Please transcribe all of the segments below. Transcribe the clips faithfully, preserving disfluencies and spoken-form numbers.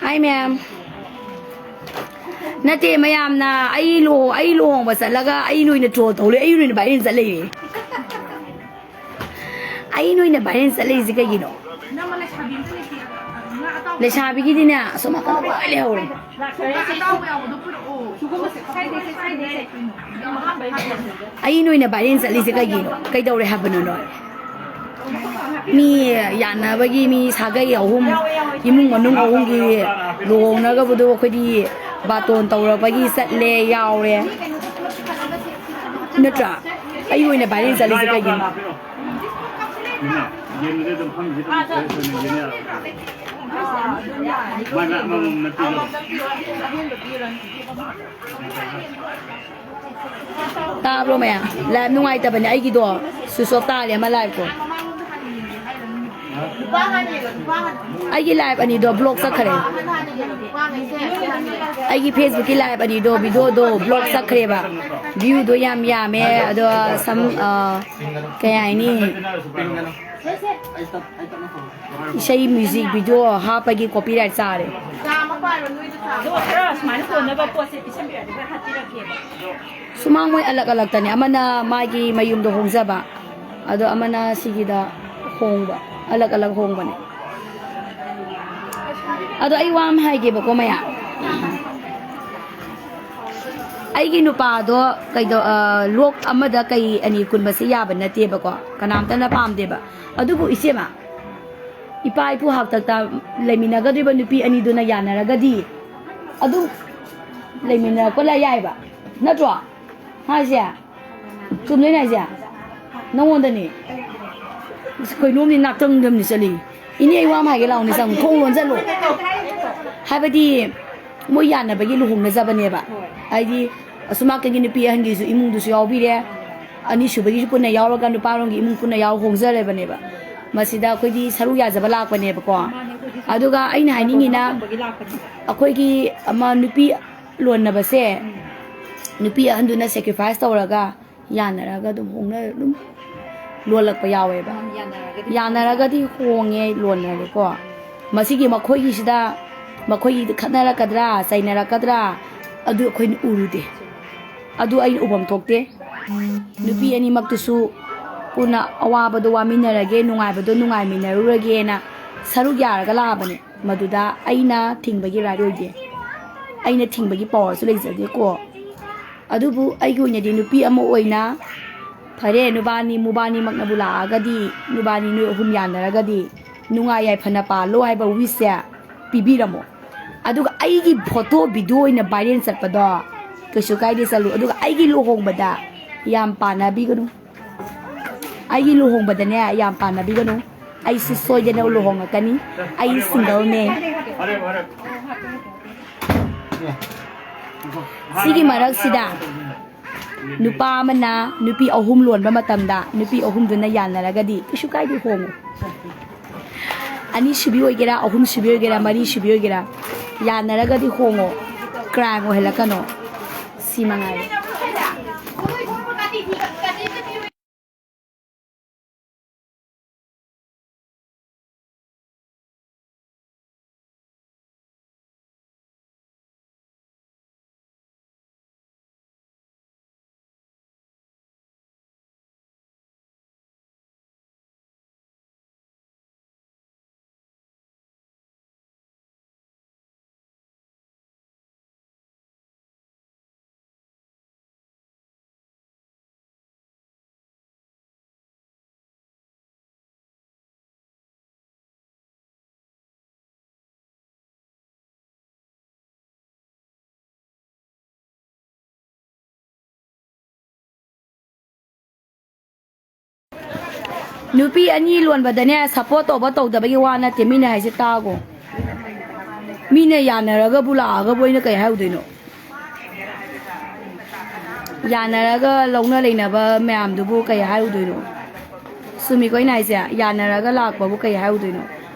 Hi, ma'am. ꯅꯠꯇꯦ, ꯃꯌꯥꯝꯅ ꯑꯩ ꯂꯨꯍꯣ-, ꯑꯩ ꯂꯨꯍꯣꯡꯕ ꯆꯠꯂꯒ ꯑꯩ ꯅꯣꯏꯅ troll ꯇꯧ ꯂꯩ, ꯑꯩ ꯅꯣꯏꯅ viral ꯆꯠ ꯂꯩꯔꯦ꯫ ꯑꯩ ꯅꯣꯏꯅ viral ꯆꯠ ꯂꯩꯁꯦ ꯀꯩꯒꯤꯅꯣ? ꯂꯩꯁꯥꯕꯤꯒꯤꯗꯤꯅꯦ, ꯑꯁꯣꯝ ꯅꯥꯀꯟꯗ ꯂꯣꯏ ꯂꯩꯍꯧꯔꯦ꯫ ꯑꯩ ꯅꯣꯏꯅ viral ꯆꯠꯂꯤꯁꯦ ꯀꯩꯒꯤꯅꯣ? ꯀꯩꯗꯧꯔꯦ ꯍꯥꯏꯕꯅꯣ ꯅꯣꯏ? ꯃꯤ ꯌꯥꯅꯕꯒꯤ ꯃꯤ ꯁꯥꯒꯩ ꯑꯍꯨꯝ, ꯏꯃꯨꯡ ꯃꯅꯨꯡ ꯑꯍꯨꯝꯒꯤ ꯂꯨꯍꯣꯡꯅꯒꯕꯗꯣ ꯑꯩꯈꯣꯏꯗꯤ ꯕꯥꯇꯣꯟ ꯇꯧꯔꯕꯒꯤ ꯆꯠꯂꯦ, ꯌꯥꯎꯔꯦ꯫ ꯅꯠꯇ꯭ꯔꯥ? ꯑꯩ ꯑꯣꯏꯅ viral ꯆꯠꯂꯤꯁꯦ ꯀꯩꯒꯤꯅꯣ? ꯇꯥꯕ꯭ꯔꯣ ꯃꯌꯥꯝ? Live ꯅꯨꯡꯉꯥꯏꯇꯕꯅꯦ ꯑꯩꯒꯤꯗꯣ, switch off ꯇꯥꯔꯦ ꯑꯃ live ꯇꯣ꯫ ꯑꯩꯒꯤ live ꯑꯅꯤꯗꯣ block ꯆꯠꯈ꯭ꯔꯦ꯫ ꯑꯩꯒꯤ Facebook ꯀꯤ live ꯑꯅꯤꯗꯣ, video ꯗꯣ block ꯆꯠꯈ꯭ꯔꯦꯕ꯫ View ꯗꯣ ꯌꯥꯝ ꯌꯥꯝꯃꯦ, ꯑꯗꯣ ꯁꯝ, ꯑ, ꯀꯩ ꯍꯥꯏꯅꯤ? ꯏꯁꯩ music video ꯍꯥꯞꯄꯒꯤ copyright ꯆꯥꯔꯦ꯫ ꯑꯗꯣ ꯈꯔ ꯁꯨꯃꯥꯏꯅ ꯀꯣꯟꯅꯕ ꯄꯣꯠꯁꯦ ꯄꯤꯁꯟꯕꯤꯔꯗꯤ ꯈꯔ ꯍꯥꯞꯄꯤꯔꯛꯀꯦꯕ꯫ ꯁꯨꯃꯥꯡ ꯃꯣꯏ ꯑꯂꯛ ꯑꯂꯛꯇꯅꯦ, ꯑꯃꯅ ꯃꯥꯒꯤ ꯃꯌꯨꯝꯗ ꯍꯣꯡꯖꯕ, ꯑꯗꯣ ꯑꯃꯅ ꯁꯤꯒꯤꯗ ꯍꯣꯡꯕ, ꯑꯂꯛ ꯑꯂꯛ ꯍꯣꯡꯕꯅꯦ꯫ ꯑꯗꯣ ꯑꯩ ꯋꯥ ꯑꯃ ꯍꯥꯏꯒꯦꯕꯀꯣ ꯃꯌꯥꯝ, ꯑꯩꯒꯤ ꯅꯨꯄꯥꯗꯣ ꯀꯩꯗꯧ-, ꯑ, ꯂꯣꯛ ꯑꯃꯗ ꯀꯩ ꯑꯅꯤ ꯀꯨꯟꯕꯁꯦ ꯌꯥꯕ ꯅꯠꯇꯦꯕꯀꯣ, ꯀꯅꯥꯝꯇꯅ ꯄꯥꯝꯗꯦꯕ꯫ ꯑꯗꯨꯕꯨ ꯏꯆꯦꯃ, ꯏꯄꯥ ꯏꯄꯨ ꯍꯥꯛꯇꯛꯇ ꯂꯩꯃꯤꯟꯅꯒꯗꯧꯔꯤꯕ ꯅꯨꯄꯤ ꯑꯅꯤꯗꯨꯅ ꯌꯥꯅꯔꯒꯗꯤ ꯑꯗꯨꯝ ꯂꯩꯃꯤꯟꯅꯔꯛꯄ ꯂ-, ꯌꯥꯏꯕ, ꯅꯠꯇ꯭ꯔꯣ? ꯍꯥꯏꯁꯦ ꯆꯨꯝꯗꯣꯏꯅꯦ ꯍꯥꯏꯁꯦ꯫ ꯅꯉꯣꯟꯗꯅꯦ꯫ ꯑꯁ, ꯀꯩꯅꯣꯝꯅꯤ ꯅꯥꯇꯪꯗꯝꯅꯤ ꯆꯠꯂꯤ꯫ ꯏꯅꯦ, ꯑꯩ ꯋꯥ ꯑꯃ ꯍꯥꯏꯒꯦ ꯂꯥꯎꯅꯦ, ꯆꯪꯉꯨ, ꯊꯣꯡ ꯂꯣꯟꯁꯤꯜꯂꯨ꯫ ꯍꯥꯏꯕꯗꯤ ꯃꯣꯏ ꯌꯥꯅꯕꯒꯤ ꯂꯨꯍꯣꯡꯅꯖꯕꯅꯦꯕ꯫ ꯍꯥꯏꯗꯤ ꯑꯁꯨꯝ ꯅꯥꯀꯟꯒꯤ ꯅꯨꯄꯤ ꯑꯍꯟꯒꯤꯁꯨ ꯏꯃꯨꯡꯗꯨꯁꯨ ꯌꯥꯎꯕꯤꯔꯦ, ꯑꯅꯤꯁꯨꯕꯒꯤꯁꯨ ꯄꯨꯟꯅ ꯌꯥꯎꯔꯒ ꯅꯨꯄꯥꯔꯣꯝꯒꯤ ꯏꯃꯨꯡ ꯄꯨꯟꯅ ꯌꯥꯎ ꯍꯣꯡꯖꯔꯦꯕꯅꯦꯕ꯫ ꯃꯁꯤꯗ ꯑꯩꯈꯣꯏꯗꯤ ꯁꯔꯨꯛ ꯌꯥꯖꯕ ꯂꯥꯛꯄꯅꯦꯕꯀꯣ꯫ ꯑꯗꯨꯒ ꯑꯩꯅ ꯍꯥꯏꯅꯤꯡꯉꯤꯅ, ꯑꯩꯈꯣꯏꯒꯤ ꯑꯃ ꯅꯨꯄꯤ ꯂꯣꯟꯅꯕꯁꯦ, ꯅꯨꯄꯤ ꯑꯍꯟꯗꯨꯅ sacrifice ꯇꯧꯔꯒ ꯌꯥꯅꯔꯒ ꯑꯗꯨꯝ ꯍꯣꯡꯅ-, ꯑꯗꯨꯝ ꯂꯣꯜꯂꯛꯄ ꯌꯥꯎꯋꯦꯕ꯫ ꯎꯝ, ꯌꯥꯅꯔꯒꯗꯤ꯫ ꯌꯥꯅꯔꯒꯗꯤ ꯍꯣꯡꯉꯦ, ꯂꯣꯟꯅꯔꯦꯀꯣ꯫ ꯃꯁꯤꯒꯤ ꯃꯈꯣꯏꯒꯤꯁꯤꯗ ꯃꯈꯣꯏꯒꯤꯗ ꯈꯠꯅꯔꯛꯀꯗ꯭ꯔꯥ, ꯆꯩꯅꯔꯛꯀꯗ꯭ꯔꯥ, ꯑꯗꯨ ꯑꯩꯈꯣꯏꯅ ꯎꯔꯨꯗꯦ꯫ ꯑꯗꯨ ꯑꯩꯅ ꯎꯐꯝ ꯊꯣꯛꯇꯦ꯫ ꯅꯨꯄꯤ ꯑꯅꯤꯃꯛꯇꯨꯁꯨ ꯄꯨꯟꯅ ꯑꯋꯥꯕꯗꯣ ꯋꯥꯃꯤꯟꯅꯔꯒꯦ, ꯅꯨꯡꯉꯥꯏꯕꯗꯣ ꯅꯨꯡꯉꯥꯏꯃꯤꯟꯅꯔꯨꯔꯒꯦꯅ ꯁꯔꯨꯛ ꯌꯥꯔꯒ ꯂꯥꯛꯑꯕꯅꯦ꯫ ꯃꯗꯨꯗ ꯑꯩꯅ ꯊꯤꯡꯕꯒꯤ right ꯑꯣꯏꯗꯦ, ꯑꯩꯅ ꯊꯤꯡꯕꯒꯤ powerꯁꯨ ꯂꯩꯖꯗꯦꯀꯣ꯫ ꯑꯗꯨꯕꯨ ꯑꯩꯒꯤ ꯑꯣꯏꯅꯗꯤ ꯅꯨꯄꯤ ꯑꯃ ꯑꯣꯏꯅ, ꯐꯔꯦ, ꯅꯨꯕꯥꯅꯤ ꯃꯨꯕꯥꯅꯤꯃꯛꯅꯕꯨ ꯂꯥꯛꯑꯒꯗꯤ, ꯅꯨꯕꯥꯅꯤ ꯅꯣꯏ ꯑꯍꯨꯝ ꯌꯥꯅꯔꯒꯗꯤ ꯅꯨꯡꯉꯥꯏ ꯌꯥꯏꯐꯅ ꯄꯥꯜꯂꯣ ꯍꯥꯏꯕ wishꯁꯦ ꯄꯤꯕꯤꯔꯝꯃꯣ꯫ ꯑꯗꯨꯒ ꯑꯩꯒꯤ photo video ꯑꯣꯏꯅ viral ꯆꯠꯄꯗꯣ ꯀꯩꯁꯨ ꯀꯥꯏꯗꯦ, ꯆꯠꯂꯨ꯫ ꯑꯗꯨꯒ ꯑꯩꯒꯤ ꯂꯨꯍꯣꯡꯕꯗ ꯌꯥꯝ ꯄꯥꯅꯕꯤꯒꯅꯨ꯫ ꯑꯩꯒꯤ ꯂꯨꯍꯣꯡꯕꯗꯅꯦ ꯌꯥꯝ ꯄꯥꯅꯕꯤꯒꯅꯨ꯫ ꯑꯩꯁꯨ ꯁꯣꯏꯗꯅ ꯂꯨꯍꯣꯡꯉꯛꯀꯅꯤ꯫ ꯑꯩ singleꯅꯦ꯫ ꯁꯤꯒꯤ ꯃꯔꯛꯁꯤꯗ ꯅꯨꯄꯥ ꯑꯃꯅ ꯅꯨꯄꯤ ꯑꯍꯨꯝ ꯂꯣꯟꯕ ꯃꯇꯝꯗ ꯅꯨꯄꯤ ꯑꯍꯨꯝꯗꯨꯅ ꯌꯥꯅꯔꯒꯗꯤ ꯀꯩꯁꯨ ꯀꯥꯏꯗꯦ, ꯍꯣꯡꯉꯨ꯫ ꯑꯅꯤꯁꯨꯕꯤ ꯑꯣꯏꯒꯦꯔꯥ, ꯑꯍꯨꯝꯁꯨꯕꯤ ꯑꯣꯏꯒꯦꯔꯥ, ꯃꯔꯤꯁꯨꯕꯤ ꯑꯣꯏꯒꯦꯔꯥ, ꯌꯥꯅꯔꯒꯗꯤ ꯍꯣꯡꯉꯣ꯫ Crime ꯑꯣꯏꯍꯜꯂꯛꯀꯅꯣ꯫ ꯁꯤ ꯃꯉꯥꯏꯔꯦ꯫ ꯅꯨꯄꯤ ꯑꯅꯤ ꯂꯣꯟꯕꯗꯅꯦ, support ꯇꯧꯕ ꯇꯧꯗꯕꯒꯤ ꯋꯥ ꯅꯠꯇꯦ, ꯃꯤꯅ ꯍꯥꯏꯁꯦ ꯇꯥꯒꯣ꯫ ꯃꯤꯅ ꯌꯥꯅꯔꯒꯕꯨ ꯂꯥꯛꯑꯒꯕꯨ ꯑꯩꯅ ꯀꯩ ꯍꯥꯏꯔꯨꯗꯣꯏꯅꯣ? ꯌꯥꯅꯔꯒ ꯂꯧꯅ ꯂꯩꯅꯕ ꯃꯌꯥꯝꯗꯨꯕꯨ ꯀꯩ ꯍꯥꯏꯔꯨꯗꯣꯏꯅꯣ? ꯆꯨꯝꯃꯤꯀꯣ ꯑꯩꯅ ꯍꯥꯏꯁꯦ? ꯌꯥꯅꯔꯒ ꯂꯥꯛꯄꯕꯨ ꯀꯩ ꯍꯥꯏꯔꯨꯗꯣꯏꯅꯣ?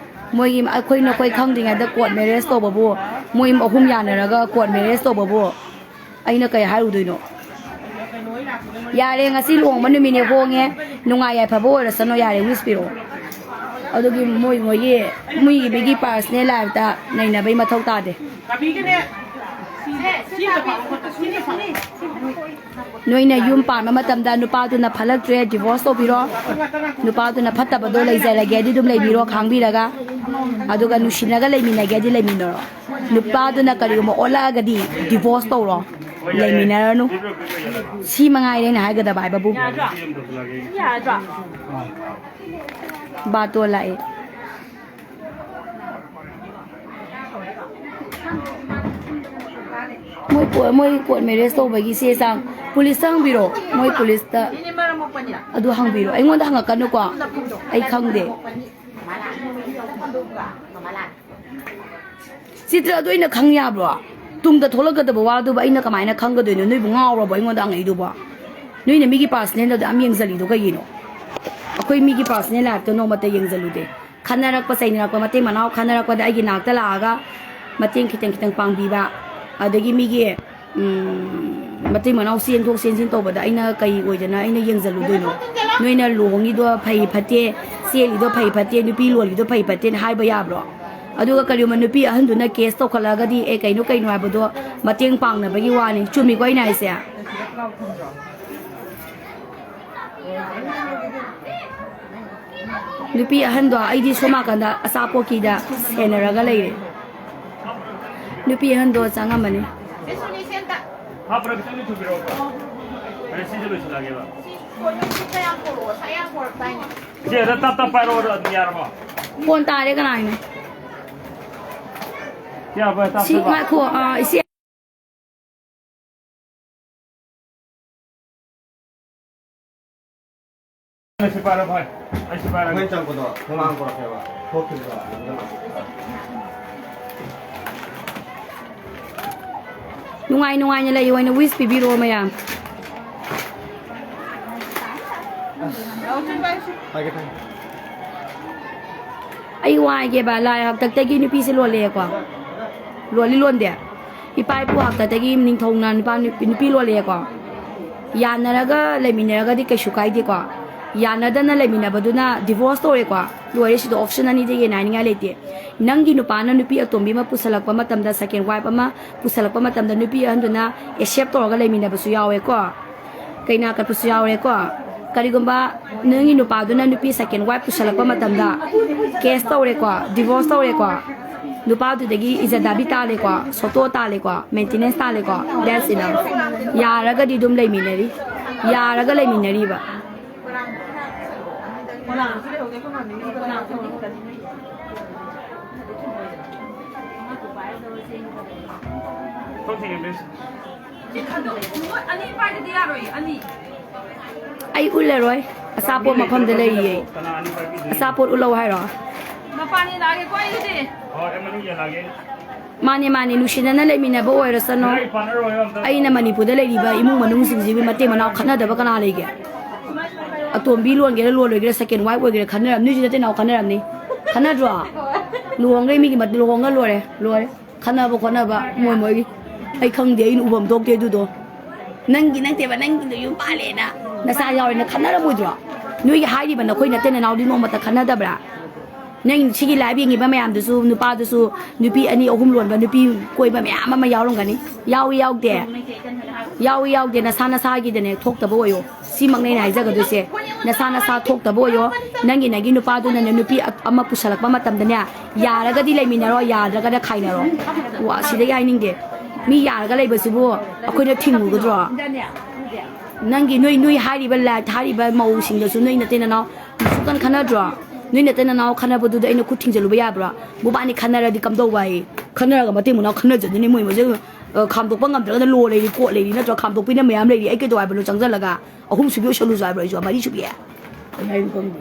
ꯃꯣꯏꯒꯤ, ꯑꯩꯈꯣꯏ ꯅꯈꯣꯏ ꯈꯪꯗ꯭ꯔꯤꯉꯩꯗ court marriage ꯇꯧꯕꯕꯨ, ꯃꯣꯏ ꯑꯍꯨꯝ ꯌꯥꯅꯔꯒ court marriage ꯇꯧꯕꯕꯨ ꯑꯩꯅ ꯀꯩ ꯍꯥꯏꯔꯨꯗꯣꯏꯅꯣ? ꯌꯥꯔꯦ, ꯉꯁꯤ ꯂꯨꯍꯣꯡꯕ ꯅꯨꯃꯤꯠꯅꯦ, ꯍꯣꯡꯉꯦ, ꯅꯨꯡꯉꯥꯏ ꯌꯥꯏꯐꯕ ꯑꯣꯏꯔꯁꯅꯨ, ꯌꯥꯔꯦ, wish ꯄꯤꯔꯛꯑꯣ꯫ ꯑꯗꯨꯒꯤ ꯃꯣꯏ ꯃꯣꯏꯒꯤ ꯃꯤꯒꯤ ꯃꯤꯒꯤ personal lifeꯇ ꯅꯩꯅꯕꯩ ꯃꯊꯧ ꯇꯥꯗꯦ꯫ ꯅꯣꯏꯅ ꯌꯨꯝ ꯄꯥꯟꯕ ꯃꯇꯝꯗ ꯅꯨꯄꯥꯗꯨꯅ ꯐꯠꯂꯛꯇ꯭ꯔꯦ, divorce ꯇꯧꯕꯤꯔꯣ꯫ ꯅꯨꯄꯥꯗꯨꯅ ꯐꯠꯇꯕꯗꯣ ꯂꯩꯖꯔꯒꯦꯗꯤ ꯑꯗꯨꯝ ꯂꯩꯕꯤꯔꯣ ꯈꯥꯡꯕꯤꯔꯒ, ꯑꯗꯨꯒ ꯅꯨꯡꯁꯤꯅꯒ ꯂꯩꯃꯤꯟꯅꯒꯦꯗꯤ ꯂꯩꯃꯤꯟꯅꯔꯣ꯫ ꯅꯨꯄꯥꯗꯨꯅ ꯀꯔꯤꯒꯨꯝꯕ ꯑꯣꯜꯂꯛꯑꯒꯗꯤ divorce ꯇꯧꯔꯣ, ꯂꯩꯃꯤꯟꯅꯔꯅꯨ꯫ ꯁꯤ ꯃꯉꯥꯏꯔꯦ ꯑꯩꯅ ꯍꯥꯏꯒꯗꯕ ꯍꯥꯏꯕꯕꯨ꯫ ꯌꯥꯗ꯭ꯔꯣ? ꯌꯥꯗ꯭ꯔꯣ? ꯕꯥꯇꯣꯟ ꯂꯥꯛꯑꯦ꯫ ꯃꯣꯏ ꯀꯣ-, ꯃꯣꯏ court marriage ꯇꯧꯕꯒꯤ ꯆꯦ ꯆꯥꯡ policeꯇ ꯍꯪꯕꯤꯔꯣ꯫ ꯃꯣꯏ policeꯇ ꯑꯗꯨ ꯍꯪꯕꯤꯔꯣ꯫ ꯑꯩꯉꯣꯟꯗ ꯍꯪꯉꯛꯀꯅꯨꯀꯣ, ꯑꯩ ꯈꯪꯗꯦ꯫ ꯆꯤꯇ꯭ꯔ, ꯑꯗꯨ ꯑꯩꯅ ꯈꯪ ꯌꯥꯕ꯭ꯔꯣ? ꯇꯨꯡꯗ ꯊꯣꯛꯂꯛꯀꯗꯕ ꯋꯥꯗꯨꯕꯨ ꯑꯩꯅ ꯀꯃꯥꯏꯅ ꯈꯪꯒꯗꯣꯏꯅꯣ? ꯅꯣꯏꯕꯨ ꯉꯥꯎꯔꯕꯣ ꯑꯩꯉꯣꯟꯗ ꯍꯪꯉꯛꯏꯗꯨꯕꯣ? ꯅꯣꯏꯅ ꯃꯤꯒꯤ personal ꯑꯗꯨ ꯌꯥꯝ ꯌꯦꯡꯁꯤꯜꯂꯤꯗꯣ ꯀꯩꯒꯤꯅꯣ? ꯑꯩꯈꯣꯏ ꯃꯤꯒꯤ personal lifeꯇꯣ ꯅꯣꯡꯃꯇ ꯌꯦꯡꯁꯤꯜꯂꯨꯗꯦ꯫ ꯈꯟꯅꯔꯛꯄ ꯆꯩꯅꯔꯛꯄ, ꯃꯇꯩ ꯃꯅꯥꯎ ꯈꯟꯅꯔꯛꯄꯗ ꯑꯩꯒꯤ ꯅꯥꯛꯇ ꯂꯥꯛꯑꯒ ꯃꯇꯦꯡ ꯈꯤꯇꯪ ꯈꯤꯇꯪ ꯄꯥꯡꯕꯤꯕ, ꯑꯗꯒꯤ ꯃꯤꯒꯤ, ꯎꯝ, ꯃꯇꯩ ꯃꯅꯥꯎ ꯆꯦꯟꯊꯣꯛ ꯆꯦꯟꯁꯤꯟ ꯇꯧꯕꯗ ꯑꯩꯅ ꯀꯩ ꯑꯣꯏꯗꯅ ꯑꯩꯅ ꯌꯦꯡꯁꯤꯜꯂꯨꯗꯣꯏꯅꯣ? ꯅꯣꯏꯅ ꯂꯨꯍꯣꯡꯉꯤꯗꯣ ꯐꯩ ꯐꯠꯇꯦ, ꯆꯦꯜꯂꯤꯗꯣ ꯐꯩ ꯐꯠꯇꯦ, ꯅꯨꯄꯤ ꯂꯣꯜꯂꯤꯗꯣ ꯐꯩ ꯐꯠꯇꯦꯅ ꯍꯥꯏꯕ ꯌꯥꯕ꯭ꯔꯣ? ꯑꯗꯨꯒ ꯀꯔꯤꯒꯨꯝꯕ ꯅꯨꯄꯤ ꯑꯍꯟꯗꯨꯅ case ꯇꯧꯈꯠꯂꯛꯑꯒꯗꯤ, ꯑꯦ, ꯀꯩꯅꯣ ꯀꯩꯅꯣ ꯍꯥꯏꯕꯗꯣ ꯃꯇꯦꯡ ꯄꯥꯡꯅꯕꯒꯤ ꯋꯥꯅꯤ꯫ ꯆꯨꯝꯃꯤꯀꯣ ꯑꯩꯅ ꯍꯥꯏꯁꯦ? ꯅꯨꯄꯤ ꯑꯍꯟꯗꯣ ꯑꯩꯗꯤ ꯁꯣꯝ ꯅꯥꯀꯟꯗ ꯑꯆꯥꯄꯣꯠꯀꯤꯗ ꯁꯦꯟꯅꯔꯒ ꯂꯩꯔꯦ꯫ ꯅꯨꯄꯤ ꯑꯍꯟꯗꯣ ꯆꯪꯉꯝꯃꯅꯤ꯫ ꯍꯥꯞꯄ꯭ꯔꯥ ꯈꯤꯇꯪꯗꯤ ꯊꯨꯕꯤꯔꯛꯑꯣ꯫ ꯑꯗ ꯁꯤꯁꯦ ꯂꯣꯏꯁꯤꯜꯂꯛꯑꯒꯦꯕ꯫ ꯁꯤ ꯀꯌꯥꯝ ꯄꯣꯔꯛꯑꯣ? ꯁꯥ ꯌꯥꯝ ꯄꯣꯔꯛꯇꯥꯏꯅꯦ? ꯏꯆꯦ, ꯑꯗ ꯇꯞ ꯇꯞ ꯄꯥꯏꯔꯛꯑꯣ, ꯑꯗꯨꯝ ꯌꯥꯔꯕꯣ? ꯐꯣꯟ ꯇꯥꯔꯦ ꯀꯅꯥꯒꯤꯅꯣ? ꯌꯥꯔꯕꯣ? ꯇꯞ ꯁꯤ ꯇꯞ ꯄꯥꯏ-, ꯉꯥꯏꯈꯣ, ꯑ, ꯏꯆꯦ꯫ ꯑꯩ ꯁꯤ ꯄꯥꯏꯔꯣ, ꯚꯥꯏ꯫ ꯑꯩ ꯁꯤ ꯄꯥꯏꯔꯒꯦ꯫ ꯑꯩꯈꯣꯏ ꯆꯪꯉꯛꯄꯗꯣ ꯊꯣꯡꯒꯥꯡ ꯄꯨꯔꯛꯀꯦꯕ꯫ ꯊꯣꯛꯈꯤꯕꯗꯣ꯫ ꯅꯨꯡꯉꯥꯏ ꯅꯨꯡꯉꯥꯏꯅ ꯂꯩꯌꯨ ꯍꯥꯏꯅ wish ꯄꯤꯕꯤꯔꯛꯑꯣ ꯃꯌꯥꯝ꯫ ꯍꯥꯏꯒꯦ, ꯍꯥꯏꯒꯦ꯫ ꯑꯩ ꯋꯥꯏꯒꯦꯕ, ꯂꯥꯏ ꯍꯥꯛꯇꯛꯇꯒꯤ ꯅꯨꯄꯤꯁꯦ ꯂꯣꯜꯂꯛꯑꯦꯀꯣ꯫ ꯂꯣꯜꯂꯤ ꯂꯣꯟꯗꯦ? ꯏꯄꯥ ꯏꯄꯨ ꯍꯥꯛꯇꯛꯇꯒꯤ ꯅꯤꯡꯊꯧꯅ ꯅꯨꯄꯥ ꯅꯨꯄꯤ, ꯅꯨꯄꯤ ꯂꯣꯜꯂꯛꯑꯦꯀꯣ꯫ ꯌꯥꯅꯔꯒ ꯂꯩꯃꯤꯟꯅꯔꯒꯗꯤ ꯀꯩꯁꯨ ꯀꯥꯏꯗꯦꯀꯣ꯫ ꯌꯥꯅꯗꯅ ꯂꯩꯃꯤꯟꯅꯕꯗꯨꯅ divorce ꯇꯧꯔꯦꯀꯣ꯫ ꯂꯣꯏꯔꯦ, ꯁꯤꯗ option ꯑꯅꯤꯗꯒꯤ ꯍꯦꯟꯅ ꯍꯥꯏꯅꯤꯡꯉꯥꯏ ꯂꯩꯇꯦ꯫ ꯅꯪꯒꯤ ꯅꯨꯄꯥꯅ ꯅꯨꯄꯤ ꯑꯇꯣꯝꯕꯤ ꯑꯃ ꯄꯨꯁꯜꯂꯛꯄ ꯃꯇꯝꯗ, second wife ꯑꯃ ꯄꯨꯁꯜꯂꯛꯄ ꯃꯇꯝꯗ, ꯅꯨꯄꯤ ꯑꯍꯟꯗꯨꯅ accept ꯇꯧꯔꯒ ꯂꯩꯃꯤꯟꯅꯕꯁꯨ ꯌꯥꯎꯋꯦꯀꯣ꯫ ꯀꯩꯅꯥ ꯀꯠꯄꯁꯨ ꯌꯥꯎꯔꯦꯀꯣ꯫ ꯀꯔꯤꯒꯨꯝꯕ ꯅꯪꯒꯤ ꯅꯨꯄꯥꯗꯨꯅ ꯅꯨꯄꯤ second wife ꯄꯨꯁꯜꯂꯛꯄ ꯃꯇꯝꯗ, case ꯇꯧꯔꯦꯀꯣ, divorce ꯇꯧꯔꯦꯀꯣ, ꯅꯨꯄꯥꯗꯨꯗꯒꯤ ꯏꯖꯠ ꯗꯥꯕꯤ ꯇꯥꯜꯂꯦꯀꯣ, ꯁꯣꯇꯣ ꯇꯥꯜꯂꯦꯀꯣ, maintenance ꯇꯥꯜꯂꯦꯀꯣ, that's enough꯫ ꯌꯥꯔꯒꯗꯤ ꯑꯗꯨꯝ ꯂꯩꯃꯤꯟꯅꯔꯤ, ꯌꯥꯔꯒ ꯂꯩꯃꯤꯟꯅꯔꯤꯕ꯫ ꯑꯩ ꯎꯠꯂꯔꯣꯏ꯫ ꯑꯆꯥꯄꯣꯠ ꯃꯐꯝꯗ ꯂꯩꯔꯤꯌꯦ꯫ ꯑꯆꯥꯄꯣꯠ ꯎꯠꯂꯧ ꯍꯥꯏꯔꯣ? ꯃꯄꯥꯟ ꯌꯦꯜꯂꯛꯑꯒꯦꯀꯣ ꯑꯩꯒꯤꯗꯤ꯫ ꯃꯥꯅꯦ, ꯃꯥꯅꯦ, ꯅꯨꯡꯁꯤꯅꯅ ꯂꯩꯃꯤꯟꯅꯕ ꯑꯣꯏꯔꯁꯅꯨ꯫ ꯑꯩꯅ ꯃꯅꯤꯄꯨꯔꯗ ꯂꯩꯔꯤꯕ ꯏꯃꯨꯡ ꯃꯅꯨꯡꯁꯤꯡꯁꯤꯒꯤ ꯃꯇꯩ ꯃꯅꯥꯎ ꯈꯠꯅꯗꯕ ꯀꯅꯥ ꯂꯩꯒꯦ? ꯑꯇꯣꯝꯕꯤ ꯂꯣꯟꯒꯦꯔꯥ ꯂꯣꯜꯂꯣꯏꯒꯦꯔꯥ, second wife ꯑꯣꯏꯒꯦꯔꯥ, ꯈꯠꯅꯔꯝꯅꯤ꯫ ꯅꯣꯏꯁꯨ ꯅꯇꯩ ꯅꯥꯎ ꯈꯠꯅꯔꯝꯅꯤ꯫ ꯈꯠꯅꯗ꯭ꯔꯣ? ꯂꯨꯍꯣꯡꯈ꯭ꯔꯦ, ꯃꯤꯒꯤ ꯃꯠ-, ꯂꯨꯍꯣꯡꯉ ꯂꯣꯏꯔꯦ, ꯂꯣꯏꯔꯦ꯫ ꯈꯠꯅꯕ ꯈꯣꯠꯅꯕ ꯃꯣꯏ ꯃꯣꯏꯒꯤ꯫ ꯑꯩ ꯈꯪꯗꯦ, ꯑꯩꯅ ꯎꯐꯝ ꯊꯣꯛꯇꯦ ꯑꯗꯨꯗꯣ꯫ ꯅꯪꯒꯤ ꯅꯠꯇꯦꯕ, ꯅꯪꯒꯤꯗꯣ ꯌꯨꯝ ꯄꯥꯜꯂꯦꯅ ꯅꯆꯥ ꯌꯥꯎꯔꯦꯅ ꯈꯠꯅꯔꯝꯃꯣꯏꯗ꯭ꯔꯣ? ꯅꯣꯏꯒꯤ ꯍꯥꯏꯔꯤꯕ ꯅꯈꯣꯏ ꯅꯇꯩ ꯅꯅꯥꯎꯗꯤ ꯅꯣꯡꯃꯇ ꯈꯠꯅꯗꯕ꯭ꯔꯥ? ꯅꯪ ꯁꯤꯒꯤ live ꯌꯦꯡꯉꯤꯕ ꯃꯌꯥꯝꯗꯨꯁꯨ, ꯅꯨꯄꯥꯗꯨꯁꯨ ꯅꯨꯄꯤ ꯑꯅꯤ ꯑꯍꯨꯝ ꯂꯣꯟꯕ ꯅꯨꯄꯤ ꯀꯣꯏꯕ ꯃꯌꯥꯝ ꯑꯃ ꯌꯥꯎꯔꯝꯒꯅꯤ꯫ ꯌꯥꯎꯏ ꯌꯥꯎꯗꯦ? ꯌꯥꯎꯏ ꯌꯥꯎꯗꯦ꯫ ꯅꯁꯥ ꯅꯁꯥꯒꯤꯗꯅꯦ ꯊꯣꯛꯇꯕ ꯑꯣꯏꯌꯣ꯫ ꯁꯤꯃꯛꯅꯦ ꯑꯩꯅ ꯍꯥꯏꯖꯒꯗꯣꯏꯁꯦ꯫ ꯅꯁꯥ ꯅꯁꯥ ꯊꯣꯛꯇꯕ ꯑꯣꯏꯌꯣ꯫ ꯅꯪꯒꯤ, ꯅꯪꯒꯤ ꯅꯨꯄꯥꯗꯨꯅꯅꯦ ꯅꯨꯄꯤ ꯑ-, ꯑꯃ ꯄꯨꯁꯜꯂꯛꯄ ꯃꯇꯝꯗꯅꯦ, ꯌꯥꯔꯒꯗꯤ ꯂꯩꯃꯤꯟꯅꯔꯣ, ꯌꯥꯗ꯭ꯔꯒꯅ ꯈꯥꯏꯅꯔꯣ꯫ ꯋꯥ, ꯁꯤꯗꯒꯤ ꯍꯥꯏꯅꯤꯡꯗꯦ꯫ ꯃꯤ ꯌꯥꯔꯒ ꯂꯩꯕꯁꯤꯕꯨ ꯑꯩꯈꯣꯏꯅ ꯊꯤꯡꯉꯨꯒꯗ꯭ꯔꯣ? ꯅꯪꯒꯤ, ꯅꯣꯏ, ꯅꯣꯏ ꯍꯥꯏꯔꯤꯕ ꯂꯥꯏ-, ꯍꯥꯏꯔꯤꯕ ꯃꯧꯁꯤꯡꯗꯁꯨ ꯅꯣꯏ ꯅꯇꯩ ꯅꯅꯥꯎ ꯁꯨꯀꯟ ꯈꯟꯅꯗ꯭ꯔꯣ? ꯅꯣꯏ ꯅꯇꯩ ꯅꯅꯥꯎ ꯈꯟꯅꯕꯗꯨꯗ ꯑꯩꯅ ꯈꯨꯠ ꯊꯤꯡꯖꯤꯜꯂꯨꯕ ꯌꯥꯕ꯭ꯔꯣ? ꯃꯕꯥꯅꯤ ꯈꯟꯅꯔꯗꯤ ꯀꯝꯗꯧꯕ ꯍꯥꯏ? ꯈꯟꯅꯔꯒ ꯃꯇꯩ ꯃꯅꯥꯎ ꯈꯟꯅꯖꯗꯣꯏꯅꯤ ꯃꯣꯏ ꯃꯁꯦ꯫ ꯑ, ꯈꯥꯝꯗꯣꯛꯄ ꯉꯝꯗ꯭ꯔꯒꯅ law ꯂꯩꯔꯤ, court ꯂꯩꯔꯤ ꯅꯠꯇ꯭ꯔꯣ? ꯈꯥꯝꯗꯣꯛꯄꯤꯅ ꯃꯌꯥꯝ ꯂꯩꯔꯤ꯫ ꯑꯩ ꯀꯩꯗꯧ ꯍꯥꯏꯕꯅꯣ ꯆꯪꯁꯤꯜꯂꯒ? ꯑꯍꯨꯝ ꯁꯨꯕꯤ ꯑꯣꯏꯁꯜꯂꯨꯁꯨ ꯍꯥꯏꯕ꯭ꯔꯣ ꯑꯩꯁꯨ? ꯃꯔꯤ ꯁꯨꯕꯤ? ꯑꯩ ꯍꯥꯏꯕ ꯈꯪꯗꯦ꯫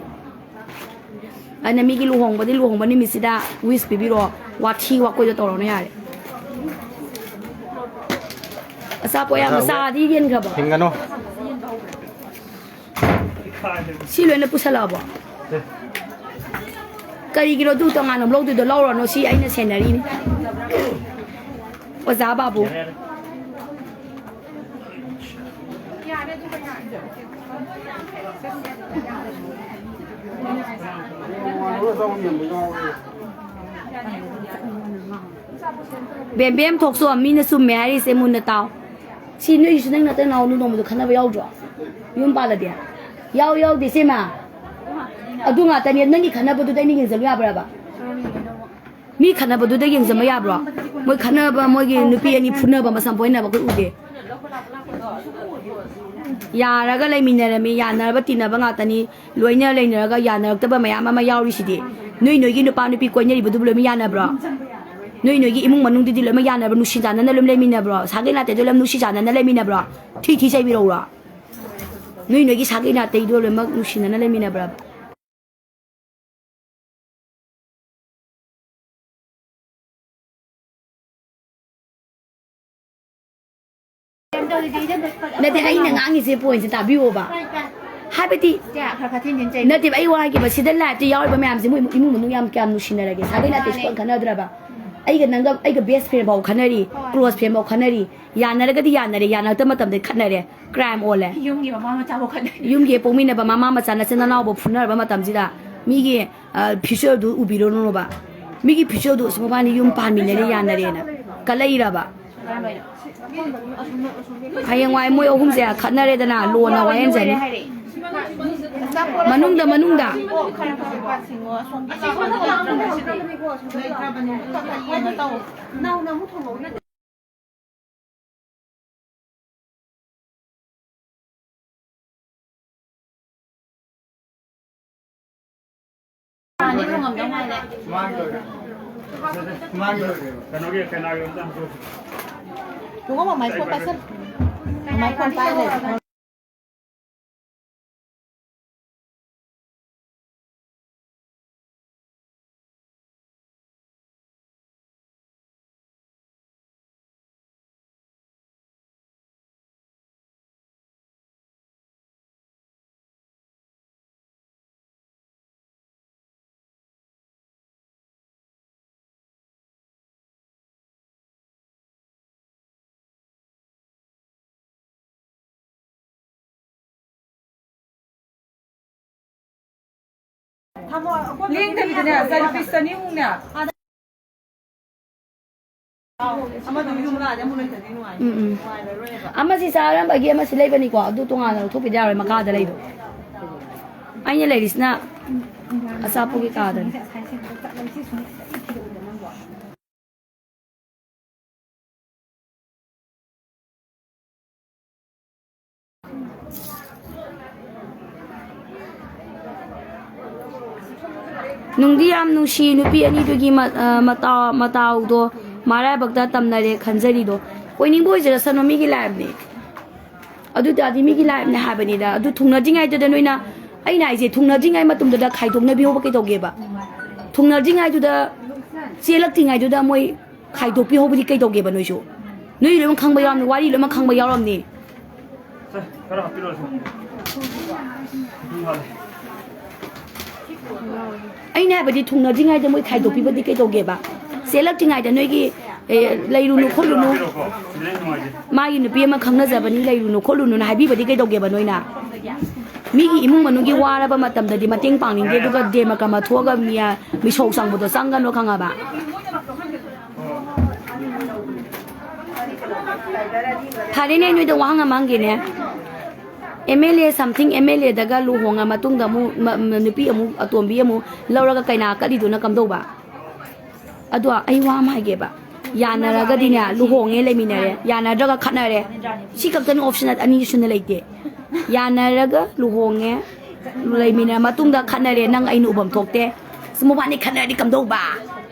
ꯑꯗꯨꯅ ꯃꯤꯒꯤ ꯂꯨꯍꯣꯡꯕꯗꯤ ꯂꯨꯍꯣꯡꯕ ꯅꯨꯃꯤꯠꯁꯤꯗ wish ꯄꯤꯕꯤꯔꯣ, ꯋꯥꯊꯤ ꯋꯥꯀꯣꯏꯗꯣ ꯇꯧꯔꯛꯑꯅꯨ ꯌꯥꯔꯦ꯫ ꯑꯆꯥꯄꯣꯠ ꯌꯥꯝ ꯑꯆꯥꯄꯣꯠ꯫ ꯆꯥꯗꯤ ꯌꯦꯟꯈ꯭ꯔꯕꯣ? ꯍꯤꯡꯒꯅꯨ꯫ ꯁꯤ ꯂꯣꯏꯅ ꯄꯨꯁꯜꯂꯛꯑꯕꯣ? ꯀꯔꯤꯒꯤꯅꯣ ꯑꯗꯨ ꯇꯣꯉꯥꯟꯅ ꯑꯃꯨꯛ ꯂꯧꯗꯣꯏꯗꯣ? ꯂꯧꯔꯅꯨ, ꯁꯤ ꯑꯩꯅ ꯁꯦꯟꯅꯔꯤꯅꯤ꯫ ꯑꯣꯖꯥ ꯕꯥꯕꯨ꯫ ꯌꯥꯔꯦ, ꯌꯥꯔꯦ꯫ ꯕꯦꯝꯕꯦꯝ ꯊꯣꯛꯁꯣ, ꯃꯤꯅ ꯆꯨꯝꯃꯦ ꯍꯥꯏꯔꯤꯁꯦ ꯃꯨꯟꯅ ꯇꯥꯎ꯫ ꯁꯤ ꯅꯣꯏꯒꯤꯁꯨ ꯅꯪ ꯅꯇꯩ ꯅꯥꯎ ꯅꯣꯡꯃꯗ ꯈꯠꯅꯕ ꯌꯥꯎꯗ꯭ꯔꯣ? ꯌꯨꯝ ꯄꯥꯜꯂꯗꯤ? ꯌꯥꯎ, ꯌꯥꯎꯗꯦ ꯏꯆꯦꯃ꯫ ꯑꯗꯨ ꯉꯥꯛꯇꯅꯦ, ꯅꯪꯒꯤ ꯈꯠꯅꯕꯗꯨꯗ ꯑꯩꯅ ꯌꯦꯡꯁꯤꯟꯕ ꯌꯥꯕ꯭ꯔꯕ? ꯃꯤ ꯈꯠꯅꯕꯗꯨꯗ ꯌꯦꯡꯁꯤꯟꯕ ꯌꯥꯕ꯭ꯔꯣ? ꯃꯣꯏ ꯈꯠꯅꯕ, ꯃꯣꯏꯒꯤ ꯅꯨꯄꯤ ꯑꯅꯤ ꯐꯨꯅꯕ ꯃꯁꯝ ꯐꯣꯏꯅꯕ ꯑꯩꯈꯣꯏ ꯎꯗꯦ꯫ ꯌꯥꯔꯒ ꯂꯩꯃꯤꯟꯅꯔꯝꯃꯤ, ꯌꯥꯅꯔꯕ ꯇꯤꯟꯅꯕ ꯉꯥꯛꯇꯅꯤ꯫ ꯂꯣꯏꯅ ꯂꯩꯅꯔꯒ ꯌꯥꯅꯔꯛꯇꯕ ꯃꯌꯥꯝ ꯑꯃ ꯌꯥꯎꯔꯤꯁꯤꯗꯤ꯫ ꯅꯣꯏ ꯅꯣꯏꯒꯤ ꯅꯨꯄꯥ ꯅꯨꯄꯤ ꯀꯣꯏꯅꯔꯤꯕꯗꯨꯕꯨ ꯂꯣꯏꯅ ꯌꯥꯅꯕ꯭ꯔꯣ? ꯅꯣꯏ ꯅꯣꯏꯒꯤ ꯏꯃꯨꯡ ꯃꯅꯨꯡꯗꯨꯗꯤ ꯂꯣꯏꯅꯃꯛ ꯌꯥꯅꯕ꯭ꯔꯣ? ꯅꯨꯡꯁꯤ ꯆꯥꯟꯅꯅ ꯂꯣꯏꯅ ꯂꯩꯃꯤꯟꯅꯕ꯭ꯔꯣ? ꯁꯥꯒꯩ ꯅꯥꯇꯩꯗꯣ ꯂꯣꯏꯅ ꯅꯨꯡꯁꯤ ꯆꯥꯟꯅꯅ ꯂꯩꯃꯤꯟꯅꯕ꯭ꯔꯣ? ꯊꯤ ꯊꯤ ꯆꯩꯕꯤꯔꯛꯎꯔꯣ? ꯅꯣꯏ ꯅꯣꯏꯒꯤ ꯁꯥꯒꯩ ꯅꯥꯇꯩꯗꯣ ꯂꯣꯏꯅꯃꯛ ꯅꯨꯡꯁꯤꯅꯅ ꯂꯩꯃꯤꯟꯅꯕ꯭ꯔꯕ? ꯅꯠꯇꯦ, ꯑꯩꯅ ꯉꯥꯡꯉꯤꯁꯦ ꯄꯣꯏꯟꯁꯦ ꯇꯥꯕꯤꯌꯣꯕ꯫ ꯍꯥꯏꯕꯗꯤ, ꯅꯠꯇꯦꯕ, ꯑꯩ ꯋꯥ ꯍꯥꯏꯒꯦꯕ, ꯁꯤꯗ ꯂꯥꯏꯞꯇ ꯌꯥꯎꯔꯤꯕ ꯃꯌꯥꯝꯁꯦ ꯃꯣꯏ ꯏꯃꯨꯡ ꯃꯅꯨꯡ ꯌꯥꯝ, ꯀꯌꯥꯝ ꯅꯨꯡꯁꯤꯅꯔꯒꯦ? ꯁꯥꯒꯩ ꯅꯥꯇꯩ ꯁꯨꯛꯈꯟ ꯈꯟꯅꯗ꯭ꯔꯕ? ꯑꯩꯒ ꯅꯪꯒ, ꯑꯩꯒ ꯕꯦꯁ ꯐ꯭ꯔꯦꯟ ꯐꯥꯎ ꯈꯟꯅꯔꯤ, ꯀ꯭ꯂꯣꯁ ꯐ꯭ꯔꯦꯟ ꯐꯥꯎ ꯈꯟꯅꯔꯤ꯫ ꯌꯥꯅꯔꯒꯗꯤ ꯌꯥꯅꯔꯦ, ꯌꯥꯅꯔꯛꯇ ꯃꯇꯝꯗ ꯈꯠꯅꯔꯦ꯫ ꯀ꯭ꯔꯥꯏꯝ ꯑꯣꯜꯂꯦ꯫ ꯌꯨꯝꯒꯤ ꯃꯃꯥ ꯃꯆꯥ ꯄꯣꯛꯈꯠꯅꯔꯤ꯫ ꯌꯨꯝꯒꯤ ꯄꯣꯛꯃꯤꯟꯅꯕ ꯃꯃꯥ ꯃꯆꯥ ꯅꯆꯤꯟ ꯅꯅꯥꯎꯕꯨ ꯐꯨꯅꯔꯕ ꯃꯇꯝꯁꯤꯗ ꯃꯤꯒꯤ, ꯑ, ꯐ꯭ꯌꯨꯆꯔꯗꯨ ꯎꯕꯤꯔꯨꯅꯨꯕ꯫ ꯃꯤꯒꯤ ꯐ꯭ꯌꯨꯆꯔꯗꯨ ꯑꯁ ꯃꯕꯥꯅꯤ ꯌꯨꯝ ꯄꯥꯟꯃꯤꯟꯅꯔꯦ ꯌꯥꯅꯔꯦꯅ ꯀꯜꯂꯛꯏꯔꯕ? ꯍꯌꯦꯡꯋꯥꯏ ꯃꯣꯏ ꯑꯍꯨꯝꯁꯦ ꯈꯠꯅꯔꯦꯗꯅ ꯂꯣꯟꯅ ꯋꯥꯍꯦꯟꯖꯅꯤ꯫ ꯃꯅꯨꯡꯗ, ꯃꯅꯨꯡꯗ꯫ ꯀꯩꯅꯣꯒꯤ ꯀꯩꯅꯥꯒꯤ ꯑꯝꯇ ꯍꯪꯗꯣꯛ꯫ ꯇꯨꯡꯉꯣ, ꯃꯃꯥꯏ ꯐꯣꯟ ꯄꯥꯏꯁꯜ-, ꯃꯃꯥꯏ ꯐꯣꯟ ꯄꯥꯏ ꯂꯩ꯫ ꯂꯦꯡꯗꯕꯤꯗꯅꯦ, ꯆꯥ ꯂꯨꯄꯥ ꯆꯅꯤꯃꯨꯛꯅꯦ꯫ ꯑꯃꯗꯨ ꯌꯨꯝ ꯂꯥꯛꯑꯗꯤ ꯑꯃꯨꯛ ꯂꯩꯇ꯭ꯔꯗꯤ ꯅꯨꯡꯉꯥꯏ-, ꯎꯝ, ꯎꯝ꯫ ꯅꯨꯡꯉꯥꯏꯔꯔꯣꯏꯕ꯫ ꯑꯃꯁꯤ ꯆꯥꯔꯝꯕꯒꯤ ꯑꯃꯁꯤ ꯂꯩꯕꯅꯤꯀꯣ, ꯑꯗꯨ ꯇꯣꯉꯥꯟꯅ ꯂꯧꯊꯣꯛꯄꯤꯗ ꯌꯥꯔꯣꯏ, ꯃꯈꯥꯗ ꯂꯩꯗꯣ꯫ ꯑꯩꯅ ꯂꯩꯔꯤꯁꯤꯅ ꯑꯆꯥꯄꯣꯠꯀꯤ ꯀꯥꯗꯅꯤ꯫ ꯅꯨꯡꯗꯤ ꯌꯥꯝ ꯅꯨꯡꯁꯤ ꯅꯨꯄꯤ ꯑꯅꯤꯗꯨꯒꯤ ꯃ-, ꯑ, ꯃꯇꯥꯎ-, ꯃꯇꯥꯎꯗꯣ ꯃꯔꯥꯏꯕꯛꯇ ꯇꯝꯅꯔꯦ ꯈꯟꯖꯔꯤꯗꯣ꯫ ꯑꯣꯏꯅꯤꯡꯕ ꯑꯣꯏꯖꯔꯁꯅꯨ, ꯃꯤꯒꯤ ꯂꯥꯏꯐꯅꯤ꯫ ꯑꯗꯨ ꯇꯥꯔꯗꯤ ꯃꯤꯒꯤ ꯂꯥꯏꯐꯅꯦ ꯍꯥꯏꯕꯅꯤꯗ꯫ ꯑꯗꯨ ꯊꯨꯡꯅꯗ꯭ꯔꯤꯉꯩꯗꯨꯗ ꯅꯣꯏꯅ, ꯑꯩꯅ ꯍꯥꯏꯁꯦ, ꯊꯨꯡꯅꯗ꯭ꯔꯤꯉꯩ ꯃꯇꯝꯗꯨꯗ ꯈꯥꯏꯗꯣꯛꯅꯕꯤꯍꯧꯕ ꯀꯩꯗꯧꯒꯦꯕ? ꯊꯨꯡꯅꯗ꯭ꯔꯤꯉꯩꯗꯨꯗ, ꯆꯦꯜꯂꯛꯇ꯭ꯔꯤꯉꯩꯗꯨꯗ ꯃꯣꯏ ꯈꯥꯏꯗꯣꯛꯄꯤꯍꯧꯕꯗꯤ ꯀꯩꯗꯧꯒꯦꯕ ꯅꯣꯏꯁꯨ? ꯅꯣꯏ ꯂꯣꯏꯅꯃꯛ ꯈꯪꯕ ꯌꯥꯎꯔꯝꯅꯤ, ꯋꯥꯔꯤ ꯂꯣꯏꯅꯃꯛ ꯈꯪꯕ ꯌꯥꯎꯔꯝꯅꯤ꯫ ꯁꯦ, ꯈꯔ ꯍꯥꯞꯄꯤꯔꯣ, ꯁꯦ꯫ ꯎꯝ, ꯍꯥꯞꯄꯦ꯫ ꯑꯩꯅ ꯍꯥꯏꯕꯗꯤ ꯊꯨꯡꯅꯗ꯭ꯔꯤꯉꯩꯗ ꯃꯣꯏ ꯈꯥꯏꯗꯣꯛꯄꯤꯕꯗꯤ ꯀꯩꯗꯧꯒꯦꯕ? ꯆꯦꯜꯂꯛꯇ꯭ꯔꯤꯉꯩꯗ ꯅꯣꯏꯒꯤ, ꯑꯦ, ꯂꯩꯔꯨꯅꯨ ꯈꯣꯠꯂꯨꯅꯨ, ꯃꯥꯒꯤ ꯅꯨꯄꯤ ꯑꯃ ꯈꯪꯅꯖꯕꯅꯤ, ꯂꯩꯔꯨꯅꯨ ꯈꯣꯠꯂꯨꯅꯨꯅ ꯍꯥꯏꯕꯤꯕꯗꯤ ꯀꯩꯗꯧꯒꯦꯕ ꯅꯣꯏꯅ? ꯃꯤꯒꯤ ꯏꯃꯨꯡ ꯃꯅꯨꯡꯒꯤ ꯋꯥꯔꯕ ꯃꯇꯝꯗꯗꯤ ꯃꯇꯦꯡ ꯄꯥꯡꯅꯤꯡꯗꯦ, ꯑꯗꯨꯒ ꯗꯦꯃ ꯀꯔꯃ ꯊꯣꯛꯑꯒ ꯃꯤ-, ꯃꯤꯁꯧ ꯆꯪꯕꯗꯣ ꯆꯪꯒꯅꯣ, ꯈꯪꯉꯕ? ꯐꯔꯦꯅꯦ, ꯅꯣꯏꯗ ꯋꯥꯍꯪ ꯑꯃ ꯍꯪꯒꯦꯅꯦ꯫ M L A something M L ꯑꯦꯗꯒ ꯂꯨꯍꯣꯡꯉ ꯃꯇꯨꯡꯗ ꯑꯃꯨꯛ ꯃ-, ꯃ-, ꯅꯨꯄꯤ ꯑꯃꯨꯛ ꯑꯇꯣꯝꯕꯤ ꯑꯃꯨꯛ ꯂꯧꯔꯒ ꯀꯩꯅꯥ ꯀꯠꯂꯤꯗꯨꯅ ꯀꯝꯗꯧꯕ? ꯑꯗꯣ ꯑꯩ ꯋꯥ ꯑꯃ ꯍꯥꯏꯒꯦꯕ, ꯌꯥꯅꯔꯒꯗꯤꯅꯦ ꯂꯨꯍꯣꯡꯉꯦ, ꯂꯩꯃꯤꯟꯅꯔꯦ, ꯌꯥꯅꯗ꯭ꯔꯒ ꯈꯠꯅꯔꯦ, ꯁꯤ ꯈꯛꯇꯅꯤ option, ꯑꯅꯤ ꯁꯨꯅ ꯂꯩꯇꯦ꯫ ꯌꯥꯅꯔꯒ ꯂꯨꯍꯣꯡꯉꯦ, ꯂꯩꯃꯤꯟꯅꯔ ꯃꯇꯨꯡꯗ ꯈꯠꯅꯔꯦ, ꯅꯪ ꯑꯩꯅ ꯎꯐꯝ ꯊꯣꯛꯇꯦ, ꯁꯤ ꯃꯕꯥꯅꯤ ꯈꯠꯅꯔꯗꯤ ꯀꯝꯗꯧꯕ?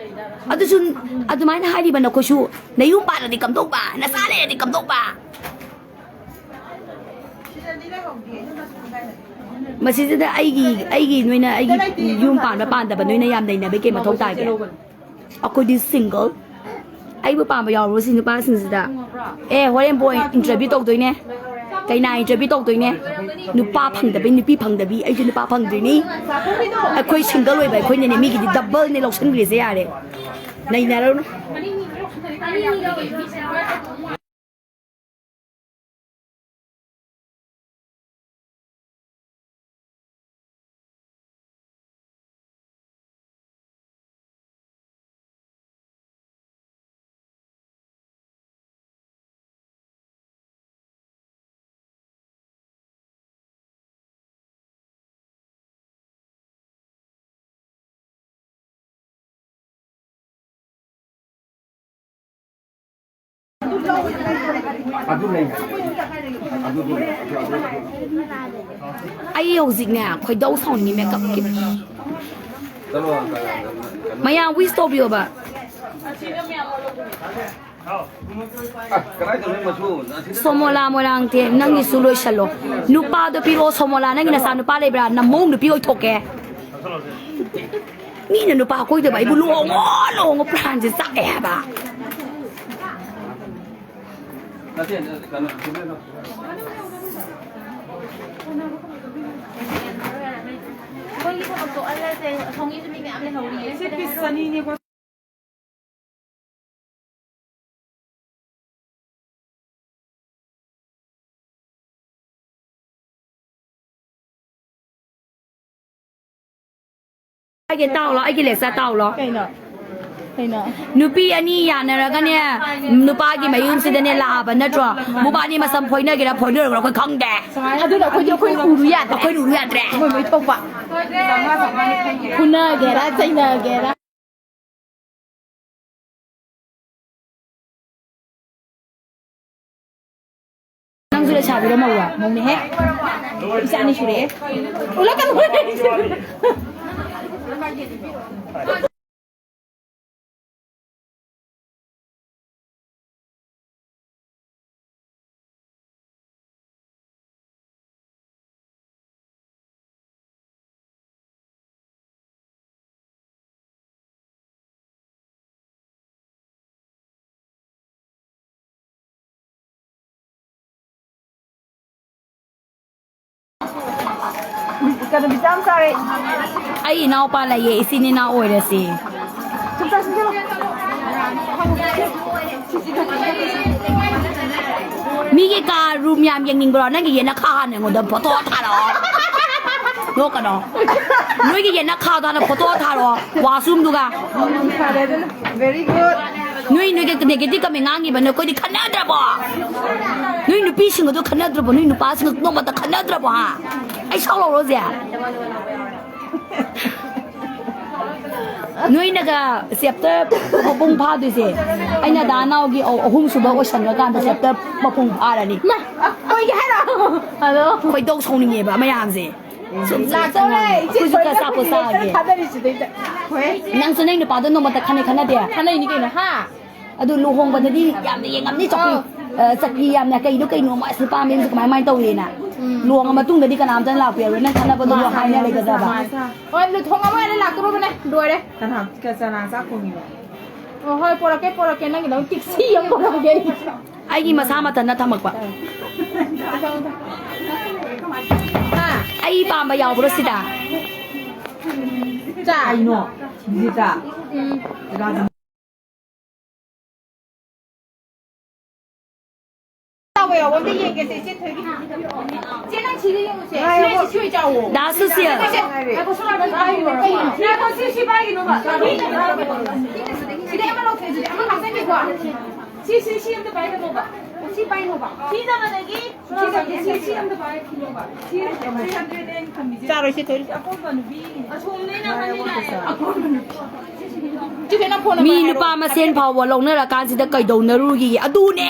ꯑꯗꯨꯁꯨ ꯑꯗꯨꯃꯥꯏꯅ ꯍꯥꯏꯔꯤꯕ ꯅꯈꯣꯏꯁꯨ, ꯅꯌꯨꯝ ꯄꯥꯜꯂꯗꯤ ꯀꯝꯗꯧꯕ? ꯅꯆꯥ ꯂꯩꯔꯗꯤ ꯀꯝꯗꯧꯕ? ꯃꯁꯤꯁꯤꯗ ꯑꯩꯒꯤ, ꯑꯩꯒꯤ ꯅꯣꯏꯅ ꯑꯩꯒꯤ ꯌꯨꯝ ꯄꯥꯟꯕ ꯄꯥꯟꯗꯕ ꯅꯣꯏꯅ ꯌꯥꯝ ꯅꯩꯅꯕ ꯀꯩ ꯃꯊꯧ ꯇꯥꯒꯦ? ꯑꯩꯈꯣꯏꯗꯤ single꯫ ꯑꯩꯕꯨ ꯄꯥꯝꯕ ꯌꯥꯎꯔꯣ ꯁꯤ ꯅꯨꯄꯥꯁꯤꯡꯁꯤꯗ? ꯑꯦ, ꯍꯣꯔꯦꯟ ꯕꯣꯏ interview ꯇꯧꯗꯣꯏꯅꯦ, ꯀꯩꯅꯥ interview ꯇꯧꯗꯣꯏꯅꯦ꯫ ꯅꯨꯄꯥ ꯐꯪꯗꯕꯩ, ꯅꯨꯄꯤ ꯐꯪꯗꯕꯤ, ꯑꯩꯁꯨ ꯅꯨꯄꯥ ꯐꯪꯗ꯭ꯔꯤꯅꯤ꯫ ꯑꯩꯈꯣꯏ single ꯑꯣꯏꯕ ꯑꯩꯈꯣꯏꯅꯅꯦ, ꯃꯤꯒꯤꯗꯤ doubleꯅꯦ ꯂꯧꯁꯟꯈ꯭ꯔꯤꯁꯦ꯫ ꯌꯥꯔꯦ, ꯅꯩꯅꯔꯨꯅꯨ꯫ ꯑꯗꯨ ꯂꯩ ꯍꯥꯏ꯫ ꯑꯗꯨ, ꯑꯗꯨ, ꯑꯗꯨ, ꯑꯗꯨ, ꯑꯗꯨ꯫ ꯑꯩ ꯍꯧꯖꯤꯛꯅꯦ ꯈꯣꯏꯗꯧ ꯁꯥꯎꯅꯤꯡꯉꯤ ꯃꯦꯀꯞꯀꯤ꯫ ꯃꯌꯥꯝ ꯋꯤꯁ ꯇꯧꯕꯤꯌꯣꯕ꯫ ꯑ, ꯀꯗꯥꯏꯗꯅꯣ ꯃꯆꯨ? ꯑꯁꯤꯗ ꯁꯣꯃꯣꯂꯥ ꯃꯣꯏꯔꯥꯡꯊꯦꯝ, ꯅꯪꯒꯤꯁꯨ ꯂꯣꯏꯁꯜꯂꯣ꯫ ꯅꯨꯄꯥꯗꯣ ꯄꯤꯔꯛꯑꯣ, ꯁꯣꯃꯣꯂꯥ, ꯅꯪꯒꯤ ꯅꯆꯥ ꯅꯨꯄꯥ ꯂꯩꯕ꯭ꯔꯥ? ꯅꯃꯧ ꯅꯨꯄꯤ ꯑꯣꯏꯊꯣꯛꯀꯦ꯫ ꯃꯤꯅ ꯅꯨꯄꯥ ꯀꯣꯏꯗꯕ ꯑꯩꯕꯨ ꯂꯨꯍꯣꯡꯉꯣ, ꯂꯨꯍꯣꯡꯉꯣ, ꯄ꯭ꯔꯥꯟꯁꯦ ꯆꯥꯛꯑꯦ ꯍꯥꯏꯕ꯫ ꯅꯠꯇꯦ, ꯀꯩꯅꯣ, ꯃꯣꯏꯒꯤ ꯊꯕꯛ ꯇꯣꯛꯍꯜꯂꯁꯦ, ꯑꯁꯣꯝꯒꯤꯁꯨ ꯃꯤ ꯃꯌꯥꯝ ꯂꯩꯍꯧꯔꯤꯌꯦ꯫ ꯁꯤ ꯄꯤꯁ ꯆꯅꯤꯅꯦꯀꯣ꯫ ꯑꯩꯒꯤ ꯇꯥꯎꯂꯣ, ꯑꯩꯒꯤ ꯂꯦꯛꯆꯔ ꯇꯥꯎꯂꯣ꯫ ꯀꯩꯅꯣ? ꯀꯩꯅꯣ? ꯅꯨꯄꯤ ꯑꯅꯤ ꯌꯥꯅꯔꯒꯅꯦ, ꯅꯨꯄꯥꯒꯤ ꯃꯌꯨꯝꯁꯤꯗꯅꯦ ꯂꯥꯛꯑꯕ ꯅꯠꯇ꯭ꯔꯣ? ꯃꯕꯥꯅꯤ ꯃꯁꯝ ꯐꯣꯏꯅꯒꯦꯔꯥ ꯐꯣꯏꯅꯔꯣꯏꯒꯦꯔꯥ ꯑꯩꯈꯣꯏ ꯈꯪꯗꯦ꯫ ꯑꯗꯨꯅ ꯑꯩꯈꯣꯏꯗꯤ ꯑꯩꯈꯣꯏꯅ ꯎꯔꯨ ꯌꯥꯗ꯭ꯔꯦ꯫ ꯑꯩꯈꯣꯏꯅ ꯎꯔꯨ ꯌꯥꯗ꯭ꯔꯦ꯫ ꯃꯣꯏ ꯃꯣꯏ ꯊꯣꯛꯄ꯫ ꯐꯨꯅꯒꯦꯔꯥ, ꯆꯩꯅꯒꯦꯔꯥ꯫ ꯅꯪꯁꯨ ꯂꯩꯁꯥꯕꯤꯔꯣ ꯃꯧꯔꯣ? ꯃꯧꯅꯦꯍꯦ꯫ ꯏꯆꯥ ꯑꯅꯤ ꯁꯨꯔꯦ꯫ ꯎꯠꯂꯛꯀꯅꯨ꯫ ꯀꯩꯅꯣ ꯕꯤꯆꯥꯝ ꯆꯥꯔꯦ꯫ ꯑꯩ ꯏꯅꯥꯎꯄꯥ ꯂꯩꯌꯦ, ꯏꯆꯤꯟ ꯏꯅꯥꯎ ꯑꯣꯏꯔꯁꯤ꯫ ꯃꯤꯒꯤ ꯀꯥ ꯔꯨꯝ ꯌꯥꯝ ꯌꯦꯡꯅꯤꯡꯕ꯭ꯔꯣ? ꯅꯪꯒꯤ ꯌꯦꯟꯅꯈꯥ ꯍꯥꯟꯅ ꯑꯩꯉꯣꯟꯗ ꯐꯣꯇꯣ ꯊꯥꯔꯛꯑꯣ꯫ ꯅꯣꯛꯀꯅꯣ꯫ ꯅꯣꯏꯒꯤ ꯌꯦꯟꯅꯈꯥꯗꯣ ꯍꯥꯟꯅ ꯐꯣꯇꯣ ꯊꯥꯔꯛꯑꯣ꯫ ꯋꯥꯁꯔꯨꯝꯗꯨꯒ꯫ ꯐꯔꯦ ꯑꯗꯨꯅ꯫ Very good꯫ ꯅꯣꯏ, ꯅꯣꯏꯒ negative comment ꯉꯥꯡꯉꯤꯕ ꯅꯈꯣꯏꯗꯤ ꯈꯟꯅꯗ꯭ꯔꯕꯣ? ꯅꯣꯏ ꯅꯨꯄꯤꯁꯤꯡ ꯑꯗꯨ ꯈꯟꯅꯗ꯭ꯔꯕꯣ? ꯅꯣꯏ ꯅꯨꯄꯥꯁꯤꯡ ꯅꯣꯡꯃꯇ ꯈꯟꯅꯗ꯭ꯔꯕꯣ, ꯍꯥ? ꯑꯩ ꯁꯥꯎꯔꯛꯑꯣꯔꯣ ꯍꯧꯖꯤꯛ? ꯅꯣꯏꯅꯒ ꯆꯦꯞꯇꯔ ꯃꯄꯨꯡ ꯐꯥꯗꯣꯏꯁꯦ, ꯑꯩꯅ ꯗꯥ ꯅꯥꯎꯒꯤ ꯑ-, ꯑꯍꯨꯝꯁꯨꯕ ꯑꯣꯏꯁꯟꯈ꯭ꯔꯀꯥꯟꯗ ꯆꯦꯞꯇꯔ ꯃꯄꯨꯡ ꯐꯥꯔꯅꯤ꯫ ꯃꯥ, ꯑ, ꯑꯣꯏꯒꯦ ꯍꯥꯏꯔꯣ? ꯑꯗꯣ ꯈꯣꯏꯗꯧ ꯁꯥꯎꯅꯤꯡꯉꯦꯕ ꯃꯌꯥꯝꯁꯦ꯫ ꯁꯨꯝ ꯂꯥꯛꯇꯧꯔꯦ, ꯏꯆꯦ ꯑꯩꯈꯣꯏꯁꯨ ꯈꯔ ꯊꯣꯏꯅ ꯑꯆꯥꯄꯣꯠ ꯆꯥꯒꯦ꯫ ꯊꯥꯗꯔꯤꯁꯤꯗꯩꯗ꯫ ꯍꯣꯏ꯫ ꯅꯪꯁꯨ ꯅꯪ ꯅꯨꯄꯥꯗꯣ ꯅꯣꯡꯃꯇ ꯈꯟꯅꯩ ꯈꯟꯅꯗꯦ? ꯈꯟꯅꯩꯅꯤ ꯀꯩꯅꯣ, ꯍꯥ? ꯑꯗꯨ ꯂꯨꯍꯣꯡꯕꯗꯗꯤ ꯌꯥꯝꯅ ꯌꯦꯡꯉꯝꯅꯤ ꯆꯧꯀ꯭ꯔꯤ꯫ ꯑꯧ꯫ ꯑ, ꯆꯧꯀ꯭ꯔꯤ ꯌꯥꯝꯅ ꯀꯩꯅꯣ ꯀꯩꯅꯣ ꯑꯁ ꯅꯨꯄꯥ ꯃꯌꯨꯝꯁꯦ ꯀꯃꯥꯏ ꯀꯃꯥꯏꯅ ꯇꯧꯔꯤꯅ꯫ ꯎꯝ꯫ ꯂꯨꯍꯣꯡꯉ ꯃꯇꯨꯡꯗꯗꯤ ꯀꯅꯥꯝꯇꯅ ꯂꯥꯛꯄ ꯌꯥꯔꯣꯏ꯫ ꯅꯪ ꯈꯟꯅꯕꯗꯨ ꯃꯥꯅꯦ, ꯍꯥꯏꯅ ꯂꯩꯒꯗꯕ꯫ ꯃꯥꯅꯦ꯫ ꯍꯣꯏ, ꯂꯨꯍꯣꯡꯉ ꯃꯣꯏ ꯑꯅꯤ ꯂꯥꯛꯇꯣꯔꯕꯅꯦ꯫ ꯂꯣꯏꯔꯦ꯫ ꯀꯅꯥ, ꯀ-, ꯆꯅꯥ ꯆꯥꯛ ꯊꯣꯡꯉꯤꯕ? ꯑꯣ, ꯍꯣꯏ, ꯄꯣꯔꯛꯀꯦ, ꯄꯣꯔꯛꯀꯦ꯫ ꯅꯪꯒꯤꯗꯃꯛ ꯇꯤꯛꯁꯤ ꯑꯃ ꯄꯣꯔꯛꯑꯒꯦ ꯑꯩ꯫ ꯑꯩꯒꯤ ꯃꯁꯥ ꯃꯊꯟꯇ ꯊꯝꯃꯛꯄ꯫ ꯍꯥ? ꯑꯩ ꯄꯥꯝꯕ ꯌꯥꯎꯕ꯭ꯔꯣ ꯁꯤꯗ? ꯆꯥ꯫ ꯀꯩꯅꯣ? ꯕꯤꯖꯤꯇꯥ? ꯎꯝ꯫ ꯔꯥꯖ- ꯆꯥꯎꯕ ꯌꯥꯎꯕ ꯑꯝꯇ ꯌꯦꯡꯒꯦꯁꯦ, ꯏꯆꯦ ꯊꯣꯏꯒꯤ꯫ ꯆꯦ, ꯅꯪ ꯁꯤꯗ ꯌꯦꯡꯉꯨꯁꯦ꯫ ꯁꯤ ꯂꯩꯁꯤ, ꯁꯤ ꯑꯣꯏ ꯆꯥꯎꯋꯣ꯫ ꯗꯥ ꯁꯨꯁꯤꯜ꯫ ꯉꯥꯏꯈꯣ, ꯁꯣꯝ ꯅꯥꯀꯟꯗ ꯄꯥꯏꯌꯣ꯫ ꯀꯩꯅꯣ? ꯉꯥꯏꯈꯣ, ꯁꯤ, ꯁꯤ ꯄꯥꯏꯒꯤꯅꯣꯕ꯫ ꯁꯤꯗꯩ ꯑꯃ ꯂꯧꯊꯣꯛꯑꯦ, ꯑꯗꯨꯗꯤ ꯑꯃ ꯍꯥꯞꯆꯟꯒꯦꯀꯣ꯫ ꯁꯤ, ꯁꯤ, ꯁꯤ ꯑꯝꯇ ꯄꯥꯏꯒꯅꯣꯕ꯫ ꯁꯤ ꯄꯥꯏꯅꯣꯕ꯫ ꯁꯤ ꯆꯠꯄꯗꯒꯤ ꯁꯤ, ꯁꯤ, ꯁꯤ, ꯁꯤ ꯑꯝꯇ ꯄꯥꯏꯒꯅꯣꯕ꯫ ꯁꯤ, ꯁꯤ ꯍꯟꯗ꯭ꯔꯦꯠꯅꯦ ꯑꯩꯅ ꯊꯝꯃꯤꯁꯦ꯫ ꯆꯥꯔꯣꯏ, ꯁꯤ ꯊꯣꯏ꯫ ꯑꯀꯣꯟꯕ ꯅꯨꯄꯤ꯫ ꯑꯁꯣꯝꯗꯩꯅ ꯑꯃꯅꯤ ꯂꯥꯛꯑꯦ꯫ ꯑꯀꯣꯟꯕ ꯅꯨꯄꯤ꯫ ꯃꯤ ꯅꯨꯄꯥ ꯃꯁꯦꯟ ꯐꯥꯎꯕ ꯂꯧꯅꯔꯀꯥꯟꯁꯤꯗ ꯀꯩꯗꯧꯅꯔꯨꯔꯤꯒꯦ? ꯑꯗꯨꯅꯦ,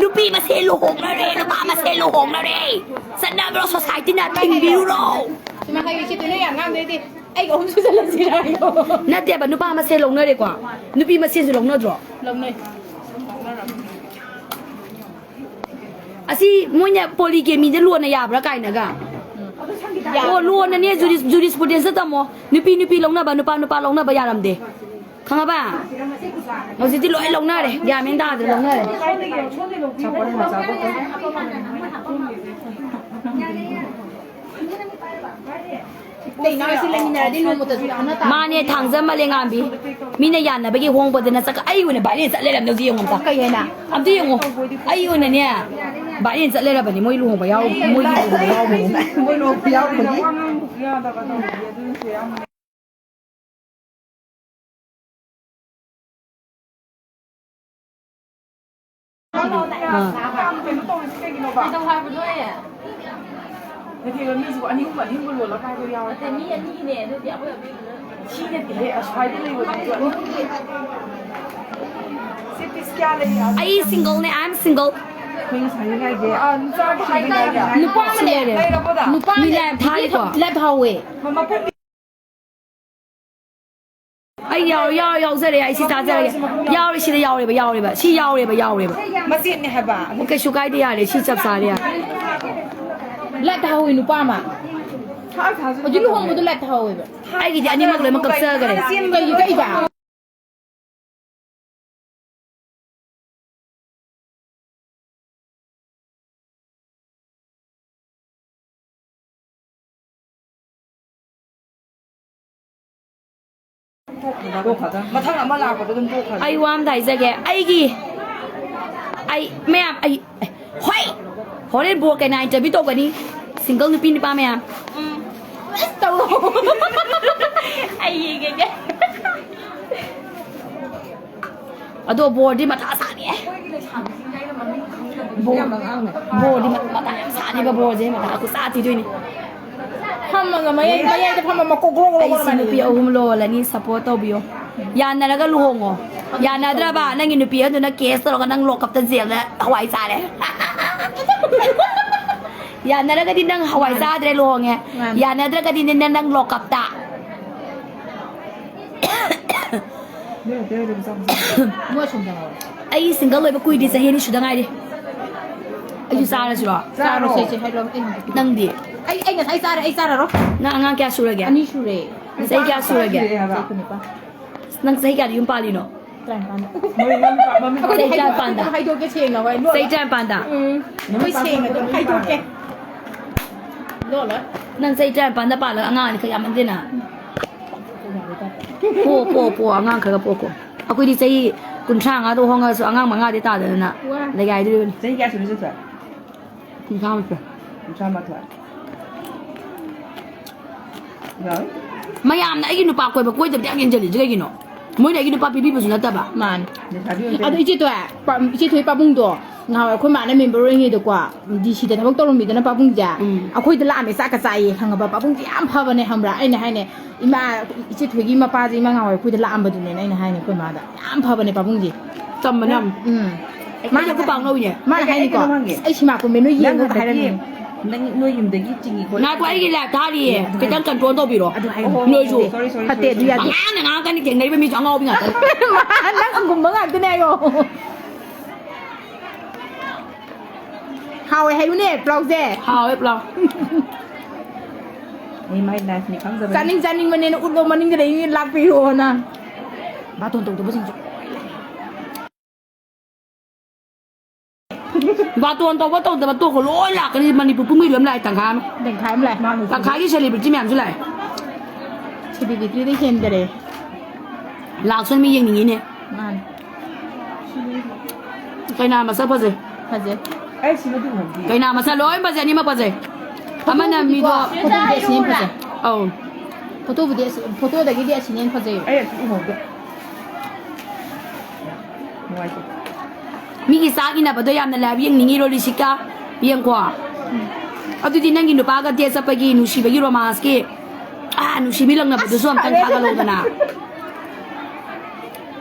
ꯅꯨꯄꯤ ꯃꯁꯦꯟ ꯂꯨꯍꯣꯡꯅꯔꯦ, ꯅꯨꯄꯥ ꯃꯁꯦꯟ ꯂꯨꯍꯣꯡꯅꯔꯦ꯫ ꯆꯠꯅꯕ꯭ꯔꯣ? ꯁꯣꯁꯥꯏꯇꯤꯅ ꯊꯤꯡꯕꯤꯔꯨꯔꯣ꯫ ꯁꯨꯃꯥꯏ ꯍꯥꯏꯌꯨ, ꯏꯆꯦ ꯇꯣꯏꯅ ꯌꯥꯝ ꯉꯥꯡꯗꯣꯏꯗꯤ ꯑꯩꯒ ꯑꯍꯨꯝ ꯁꯨꯖꯜꯂꯁꯤꯔ ꯍꯥꯏꯌꯣ꯫ ꯅꯠꯇꯦꯕ, ꯅꯨꯄꯥ ꯃꯁꯦꯟ ꯂꯧꯅꯔꯦꯀꯣ, ꯅꯨꯄꯤ ꯃꯁꯦꯟꯁꯨ ꯂꯧꯅꯗ꯭ꯔꯣ? ꯂꯧꯅꯩ꯫ ꯑꯁꯤ ꯃꯣꯏꯅ ꯄꯣꯂꯤꯒꯦꯃꯤꯗ ꯂꯣꯟꯅ ꯌꯥꯕ꯭ꯔꯥ ꯀꯥꯏꯅꯒ? ꯌꯥ- ꯑꯣ, ꯂꯣꯟꯅꯅꯦ, ꯖꯨꯔꯤꯁ-, ꯖꯨꯔꯤꯁꯄ꯭ꯔꯨꯗꯦꯟꯁꯇ ꯇꯝꯃꯣ꯫ ꯅꯨꯄꯤ ꯅꯨꯄꯤ ꯂꯧꯅꯕ, ꯅꯨꯄꯥ ꯅꯨꯄꯥ ꯂꯧꯅꯕ ꯌꯥꯔꯝꯗꯦ꯫ ꯈꯪꯉꯕ? ꯍꯧꯖꯤꯛꯇꯤ ꯂꯣꯏ ꯂꯧꯅꯔꯦ, ꯒ꯭ꯌꯥꯟ ꯃꯦꯟ ꯇꯥꯗ꯭ꯔꯦ, ꯂꯧꯅꯔꯦ꯫ ꯆꯥꯄꯣꯠ ꯑꯃ ꯆꯥꯄꯣꯠ꯫ ꯀꯩꯅꯣ, ꯁꯤ ꯂꯩꯃꯤꯟꯅꯔꯗꯤ ꯅꯣꯡꯃꯇꯁꯨ ꯈꯟꯅ ꯇꯥ-, ꯃꯥꯅꯦ, ꯊꯥꯡꯖꯝ ꯃꯂꯦꯉꯥꯝꯕꯤ꯫ ꯃꯤꯅ ꯌꯥꯅꯕꯒꯤ ꯍꯣꯡꯕꯗꯅ ꯆꯠꯀ-, ꯑꯩ ꯑꯣꯏꯅ viral ꯆꯠ ꯂꯩꯔꯝꯅꯦ ꯍꯧꯖꯤꯛ, ꯌꯦꯡꯉꯣ ꯑꯝꯇ꯫ ꯀꯩ ꯍꯥꯏꯅ? ꯑꯝꯇ ꯌꯦꯡꯉꯣ꯫ ꯑꯩ ꯑꯣꯏꯅꯅꯦ, viral ꯆꯠ ꯂꯩꯔꯕꯅꯤ ꯃꯣꯏ ꯂꯨꯍꯣꯡꯕ ꯌꯥꯎ-, ꯃꯣꯏꯒꯤ ꯂꯨꯍꯣꯡꯕ ꯌꯥꯎꯕꯅꯤ꯫ ꯃꯣꯏ ꯂꯨꯍꯣꯡꯕ ꯌꯥꯎꯕꯒꯤ꯫ ꯑꯥ꯫ ꯀꯩꯅꯣ ꯇꯧꯔꯤꯁꯤ ꯀꯩꯒꯤꯅꯣꯕ? ꯀꯩꯗꯧ ꯍꯥꯏꯕꯅꯣ ꯑꯩ? ꯅꯠꯇꯦꯕ, ꯃꯤꯁꯤꯕꯨ ꯑꯅꯤ ꯑꯍꯨꯝ, ꯑꯅꯤ ꯑꯍꯨꯝ ꯂꯣꯜꯂꯒ ꯍꯥꯏꯕ ꯌꯥꯎꯔꯦ꯫ ꯅꯠꯇꯦ, ꯃꯤ ꯑꯅꯤꯒꯤꯅꯦ, ꯑꯗꯨꯗꯤ ꯑꯩꯈꯣꯏ ꯑꯕꯦꯝꯃꯅ ꯁꯤ ꯅꯠꯇꯦꯍꯦ, ꯑꯁ꯭ꯋꯥꯏꯗ ꯂꯩꯕ ꯄꯣꯠꯅꯤ꯫ ꯁꯤ ꯄꯤꯁ ꯀꯌꯥ ꯂꯩ? ꯑꯩ single ꯅꯦ, I am single. ꯑꯩꯈꯣꯏ ꯉꯁꯥꯏ ꯉꯥꯏꯒꯦ꯫ ꯑꯥ, ꯅꯨꯄꯥ ꯑꯃ ꯂꯩ꯫ ꯅꯨꯄꯥ ꯑꯃ ꯂꯩ꯫ ꯂꯩꯔꯕꯣ ꯗꯥ? ꯅꯨꯄꯥ ꯑꯃ ꯃꯤ ꯂꯩ꯫ Live ꯊꯥꯔꯤꯀꯣ? Live ꯊꯥꯍꯧꯋꯦ꯫ ꯃꯃꯥ ꯄꯨꯟꯕꯤ꯫ ꯑꯩ ꯌꯥꯎ-, ꯌꯥꯎ-, ꯌꯥꯎꯖꯔꯦ, ꯑꯩ ꯁꯤ ꯆꯥꯖꯔꯒꯦ꯫ ꯌꯥꯎꯔꯦ, ꯁꯤꯗ ꯌꯥꯎꯔꯦꯕ, ꯌꯥꯎꯔꯦꯕ꯫ ꯁꯤ ꯌꯥꯎꯔꯦꯕ, ꯌꯥꯎꯔꯦꯕ꯫ ꯃꯆꯦꯠꯅꯦ ꯍꯥꯏꯕ꯫ ꯑꯣ, ꯀꯩꯁꯨ ꯀꯥꯏꯗꯦ, ꯌꯥꯔꯦ, ꯁꯤ ꯆꯞ ꯆꯥꯔꯦ, ꯌꯥꯔꯦ꯫ Live ꯊꯥꯍꯧꯋꯤ ꯅꯨꯄꯥ ꯑꯃ꯫ ꯍꯧꯖꯤꯛ ꯂꯨꯍꯣꯡꯕꯗꯣ live ꯊꯥꯍꯧꯋꯦꯕ꯫ ꯑꯩꯒꯤꯗꯤ ꯑꯅꯤꯃꯛ ꯂꯣꯏꯅꯃꯛ ꯀꯛꯆꯈꯔꯦ꯫ ꯀꯩꯒꯤ ꯀꯛꯏꯕ? ꯃꯊꯪ ꯑꯃ ꯂꯥꯛꯄꯗ ꯑꯗꯨꯝ ꯇꯣꯛꯈ꯭ꯔꯅꯤ꯫ ꯑꯩ ꯋꯥ ꯑꯝꯇ ꯍꯥꯏꯖꯒꯦ꯫ ꯑꯩꯒꯤ, ꯑꯩ, ꯃꯌꯥꯝ, ꯑꯩ, ꯍꯣꯏ! ꯍꯣꯔꯦꯟ ꯕꯣꯔ ꯀꯩꯅꯥ interview ꯇꯧꯒꯅꯤ꯫ Single ꯅꯨꯄꯤ ꯅꯨꯄꯥ ꯃꯌꯥꯝ꯫ ꯎꯝ꯫ ꯑꯁ, ꯇꯧꯔꯣ꯫ ꯑꯩ ꯌꯦꯡꯉꯒꯦ꯫ ꯑꯗꯣ ꯕꯣꯔꯗꯤ ꯃꯊꯥ ꯁꯥꯅꯤꯌꯦ꯫ ꯕꯣꯔ-, ꯕꯣꯔꯗꯤ ꯃ-, ꯃꯊꯥ ꯌꯥꯝ ꯁꯥꯅꯤꯕ ꯕꯣꯔꯁꯦ, ꯃꯊꯥ ꯈꯨꯁꯥ ꯊꯤꯗꯣꯏꯅꯤ꯫ ꯐꯝꯃꯒ ꯃꯌꯥꯏ, ꯃꯌꯥꯏꯗ ꯐꯝꯃ ꯃꯀꯣꯛ ꯒ꯭ꯔꯣ ꯒ꯭ꯔꯣ ꯑꯩꯁꯤ ꯒ꯭ꯔꯣ ꯅꯨꯄꯤ ꯃꯥꯜꯂꯦ꯫ ꯑꯍꯨꯝ ꯂꯣꯜꯂꯅꯤ, support ꯇꯧꯕꯤꯌꯣ꯫ ꯌꯥꯅꯔꯒ ꯂꯨꯍꯣꯡꯉꯣ꯫ ꯌꯥꯅꯗ꯭ꯔꯕ ꯅꯪꯒꯤ ꯅꯨꯄꯤ ꯑꯗꯨꯅ case ꯇꯧꯔꯒ ꯅꯪ lock up ꯇ jail ꯗ ꯍꯋꯥꯏ ꯆꯥꯔꯦ꯫ ꯌꯥꯅꯔꯒꯗꯤ ꯅꯪ ꯍꯋꯥꯏ ꯆꯥꯗ꯭ꯔꯦ, ꯂꯨꯍꯣꯡꯉꯦ꯫ ꯃꯥꯅꯤ꯫ ꯌꯥꯅꯗ꯭ꯔꯒꯗꯤ ꯅꯪ, ꯅꯪ lock up ꯇ꯫ ꯅꯣꯏ ꯑꯇꯩ ꯑꯣꯏꯗꯕ ꯆꯥꯕ ꯆꯥꯕ꯫ ꯃꯣꯏ ꯑꯁꯣꯝꯗ ꯉꯥꯎꯔꯦ꯫ ꯑꯩ single ꯑꯣꯏꯕ ꯀꯨꯏꯗ꯭ꯔꯤ, ꯆꯍꯤ ꯑꯅꯤ ꯁꯨꯗ ꯉꯥꯏꯔꯤ꯫ ꯑꯩꯁꯨ ꯆꯥꯔꯁꯤꯔꯣ? ꯆꯥꯔꯣ꯫ ꯆꯥꯔꯣꯁꯦ, ꯁꯦ, ꯍꯥꯏꯔꯛꯑꯣ, ꯑꯩ ꯍꯪꯒꯦ꯫ ꯅꯪꯗꯤ? ꯑꯩ, ꯑꯩ ꯉꯁꯥꯏ ꯆꯥꯔꯦ, ꯑꯩ ꯆꯥꯔꯔꯣꯏ꯫ ꯅꯪ ꯑꯉꯥꯡ ꯀꯌꯥ ꯁꯨꯔꯒꯦ? ꯑꯅꯤ ꯁꯨꯔꯦ꯫ ꯆꯍꯤ ꯀꯌꯥ ꯁꯨꯔꯒꯦ? ꯆꯍꯤ ꯀꯨꯟꯅꯤꯄꯥꯟ꯫ ꯅꯪ ꯆꯍꯤ ꯀꯌꯥꯗ ꯌꯨꯝ ꯄꯥꯜꯂꯤꯅꯣ? ꯇꯔꯥꯅꯤꯄꯥꯟꯗ꯫ ꯃꯣꯏ ꯃꯃꯤꯡ ꯄꯥ-, ꯃꯃꯤꯡ ꯄꯥ-, ꯆꯍꯤ ꯇꯔꯥꯅꯤꯄꯥꯟꯗ? ꯍꯥꯏꯗꯣꯛꯀꯦ ꯁꯦꯡꯅ ꯍꯣꯏ, ꯂꯣꯜꯂꯣ꯫ ꯆꯍꯤ ꯇꯔꯥꯅꯤꯄꯥꯟꯗ? ꯎꯝ꯫ ꯃꯃꯤꯡ ꯑꯩꯈꯣꯏ ꯄꯥ-, ꯁꯦꯡꯅ ꯑꯗꯨꯝ ꯍꯥꯏꯗꯣꯛꯀꯦ꯫ ꯂꯣꯜꯂꯣ꯫ ꯅꯪ ꯆꯍꯤ ꯇꯔꯥꯅꯤꯄꯥꯟꯗ ꯄꯥꯜꯂꯒ ꯑꯉꯥꯡ ꯑꯅꯤꯈꯛ ꯌꯥꯝꯃꯟꯗꯦꯅ꯫ ꯄꯣ, ꯄꯣ, ꯄꯣ, ꯑꯉꯥꯡ ꯈꯔ ꯄꯣꯛꯀꯣ꯫ ꯑꯩꯈꯣꯏꯗꯤ ꯆꯍꯤ ꯀꯨꯟꯊ꯭ꯔꯥ ꯃꯉꯥꯗ ꯍꯣꯡꯉꯁꯨ ꯑꯉꯥꯡ ꯃꯉꯥꯗꯤ ꯇꯥꯗꯗꯅ ꯋꯥ꯫ ꯂꯩꯒꯥꯏꯗꯣꯔꯤꯕꯅꯤ꯫ ꯆꯍꯤ ꯀꯌꯥ ꯁꯨꯔꯦ ꯆꯠꯄ? ꯀꯨꯟꯊ꯭ꯔꯥ ꯃꯥꯊꯣꯏ꯫ ꯀꯨꯟꯊ꯭ꯔꯥ ꯃꯥꯊꯣꯏ꯫ ꯌꯥꯏ꯫ ꯃꯌꯥꯝꯅ ꯑꯩꯒꯤ ꯅꯨꯄꯥ ꯀꯣꯏꯕ ꯀꯣꯏꯗꯕꯗꯤ ꯌꯥꯝ ꯌꯦꯡꯁꯤꯜꯂꯤꯁꯦ ꯀꯩꯒꯤꯅꯣ? ꯃꯣꯏꯅ ꯑꯩꯒꯤ ꯅꯨꯄꯥ ꯄꯤꯕꯤꯕꯁꯨ ꯅꯠꯇꯕ꯫ ꯃꯥꯅꯤ꯫ ꯂꯩꯁꯥꯕꯤ ꯑꯣꯏꯅ ꯑꯗꯣ ꯏꯆꯦ ꯇꯣꯏ, ꯄꯥ-, ꯏꯆꯦ ꯊꯣꯏ ꯄꯥꯕꯨꯡꯗꯣ ꯉꯍꯥꯟꯋꯥꯏ ꯑꯩꯈꯣꯏ ꯃꯥꯅ ꯃꯦꯝꯕꯔ ꯑꯣꯏꯔꯤꯉꯩꯗꯀꯣ, ꯗꯤ ꯁꯤꯗ ꯊꯕꯛ ꯇꯧꯔꯝꯃꯤꯗꯅ ꯄꯥꯕꯨꯡꯁꯦ, ꯎꯝ꯫ ꯑꯩꯈꯣꯏꯗ ꯂꯥꯛꯑꯝꯃꯦ, ꯆꯥꯛꯀ ꯆꯥꯏꯌꯦ, ꯈꯪꯉꯕ? ꯄꯥꯕꯨꯡꯁꯦ ꯌꯥꯝ ꯐꯕꯅꯦ, ꯈꯪꯕ꯭ꯔꯥ? ꯑꯩꯅ ꯍꯥꯏꯅꯦ, "ꯏꯃꯥ, ꯏꯆꯦ ꯊꯣꯏꯒꯤ ꯃꯄꯥꯁꯦ ꯏꯃꯥ ꯉꯍꯥꯟꯋꯥꯏ ꯑꯩꯈꯣꯏꯗ ꯂꯥꯛꯑꯝꯕꯗꯨꯅꯦꯅ" ꯑꯩꯅ ꯍꯥꯏꯅꯦ ꯑꯩꯈꯣꯏ ꯃꯥꯗ꯫ ꯌꯥꯝ ꯐꯕꯅꯦ ꯄꯥꯕꯨꯡꯁꯦ꯫ ꯆꯝꯕꯅꯦ ꯌꯥꯝ꯫ ꯎꯝ꯫ ꯃꯥꯅ ꯑꯩꯁꯨ ꯈꯨꯄꯥꯛ ꯂꯧꯏꯅꯦ꯫ ꯃꯥꯅ ꯑꯩ ꯍꯥꯏꯅꯤꯀꯣ, ꯀꯩꯅꯣꯝ ꯍꯪꯒꯦ꯫ "ꯑꯁ, ꯑꯩ ꯁꯤꯃꯥ ꯀꯨꯝꯃꯦ, ꯅꯣꯏ ꯅꯪ ꯌꯦꯡꯉꯨ" ꯍꯟꯗꯛꯀꯤ ꯍꯥꯏꯔꯝꯃꯤꯅꯦ꯫ ꯅꯪ ꯅꯣꯏ ꯌꯨꯝꯗꯒꯤ ꯆꯤꯡꯏ ꯈꯣꯠꯂꯤ ꯉꯥꯏꯈꯣ, ꯑꯩꯒꯤ ꯂꯥꯏꯞ ꯊꯥꯔꯤꯌꯦ꯫ ꯑꯗꯨ ꯈꯤꯇꯪ ꯍꯥꯏ-, control ꯇꯧꯕꯤꯔꯣ꯫ ꯑꯗꯨ ꯍꯥꯏ-, ꯑꯣꯍꯣ, ꯅꯣꯏꯁꯨ꯫ Sorry, sorry, ꯐꯠꯇꯦ, sorry, ꯑꯗꯨ sorry꯫ ꯌꯥꯗꯦ꯫ ꯄꯉꯥꯡꯗ ꯉꯥꯡꯉꯛꯀꯅꯤ, ꯊꯦꯡꯅꯔꯤꯕ ꯃꯤꯁꯨ ꯑꯉꯥꯎꯕꯤ ꯉꯥꯛꯇꯅꯤ꯫ ꯃꯥ-, ꯅꯪ ꯁꯪꯒꯨꯝꯕ ꯉꯥꯛꯇꯅꯦ ꯍꯥꯏꯌꯣ꯫ ꯍꯥꯎꯋꯦ ꯍꯥꯏꯌꯨꯅꯦ, ꯄ꯭ꯂꯥꯎꯁꯦ꯫ ꯍꯥꯎꯋꯦ, ꯄ꯭ꯂꯥꯎ꯫ ꯑꯩ ꯃꯥꯏ ꯂꯥꯏꯐꯅꯤ ꯈꯪꯗꯕꯅꯤ꯫ ꯆꯥꯅꯤꯡ ꯆꯥꯅꯤꯡꯕꯅꯦꯅ ꯎꯠꯂꯣ, ꯃꯅꯤꯡꯗ ꯂꯩ ꯂꯥꯛꯄꯤꯔꯣꯅ꯫ ꯕꯥꯇꯣꯟ ꯇꯧꯗꯕꯁꯤꯡꯁꯨ꯫ ꯕꯥꯇꯣꯟ ꯇꯧꯕ ꯇꯧꯗꯕ ꯇꯣꯛꯈꯣ, ꯂꯣꯏ ꯂꯥꯛꯀꯅꯤ꯫ ꯃꯅꯤꯄꯨꯔ ꯄꯨꯝꯕꯒꯤ ꯂꯣꯏ ꯂꯥꯛꯑꯦ, ꯇꯪꯈꯥꯏ ꯑꯃ꯫ ꯇꯪꯈꯥꯏ ꯑꯃ ꯂꯥꯛꯑꯦ꯫ ꯇꯪꯈꯥꯏꯒꯤ celebrity ꯃꯌꯥꯝꯁꯨ ꯂꯥꯛꯑꯦ꯫ Celebrityꯗꯤ ꯍꯦꯟꯈꯔꯦ꯫ ꯂꯥꯛꯁꯅꯨ, ꯃꯤ ꯌꯦꯡꯅꯤꯡꯉꯤꯅꯦ꯫ ꯃꯥꯅꯤ꯫ ꯀꯩꯅꯥ ꯃꯁꯛ ꯐꯖꯩ꯫ ꯐꯖꯩ꯫ ꯑꯩ ꯁꯤꯃꯗꯤ ꯎꯍꯧꯗꯦ꯫ ꯀꯩꯅꯥ ꯃꯁꯛ ꯂꯣꯏ ꯐꯖꯩ, ꯑꯅꯤꯃꯛ ꯐꯖꯩ꯫ ꯑꯃꯅ ꯐꯣꯇꯣꯕꯨꯗꯤꯀꯣ, ꯃꯤꯗꯣ ꯐꯣꯇꯣꯕꯨꯗꯤ ꯑꯁꯤꯅ ꯍꯦꯟꯅ ꯐꯖꯩ꯫ ꯑꯧ꯫ ꯐꯣꯇꯣꯕꯨꯗꯤ ꯑꯁꯤ, ꯐꯣꯇꯣꯗꯒꯤꯗꯤ ꯑꯁꯤꯅ ꯍꯦꯟꯅ ꯐꯖꯩ꯫ ꯑꯩ ꯑꯁꯤ ꯎꯍꯧꯗꯦ꯫ ꯅꯨꯡꯉꯥꯏꯇꯦ꯫ ꯃꯤꯒꯤ ꯆꯥꯛ ꯏꯟꯅꯕꯗꯣ ꯌꯥꯝꯅ live ꯌꯦꯡꯅꯤꯡꯉꯤꯔꯣ, ꯔꯤꯁꯤꯀꯥ? ꯌꯦꯡꯀꯣ꯫ ꯑꯗꯨꯗꯤ ꯅꯪꯒꯤ ꯅꯨꯄꯥꯒ date ꯆꯠꯄꯒꯤ ꯅꯨꯡꯁꯤꯕꯒꯤ romanceꯀꯤ, ꯑꯥ, ꯅꯨꯡꯁꯤꯕꯤ ꯂꯛꯅꯕꯗꯨꯁꯨ ꯑꯝꯇꯪ ꯊꯥꯒꯠꯂꯛꯎꯗꯅ꯫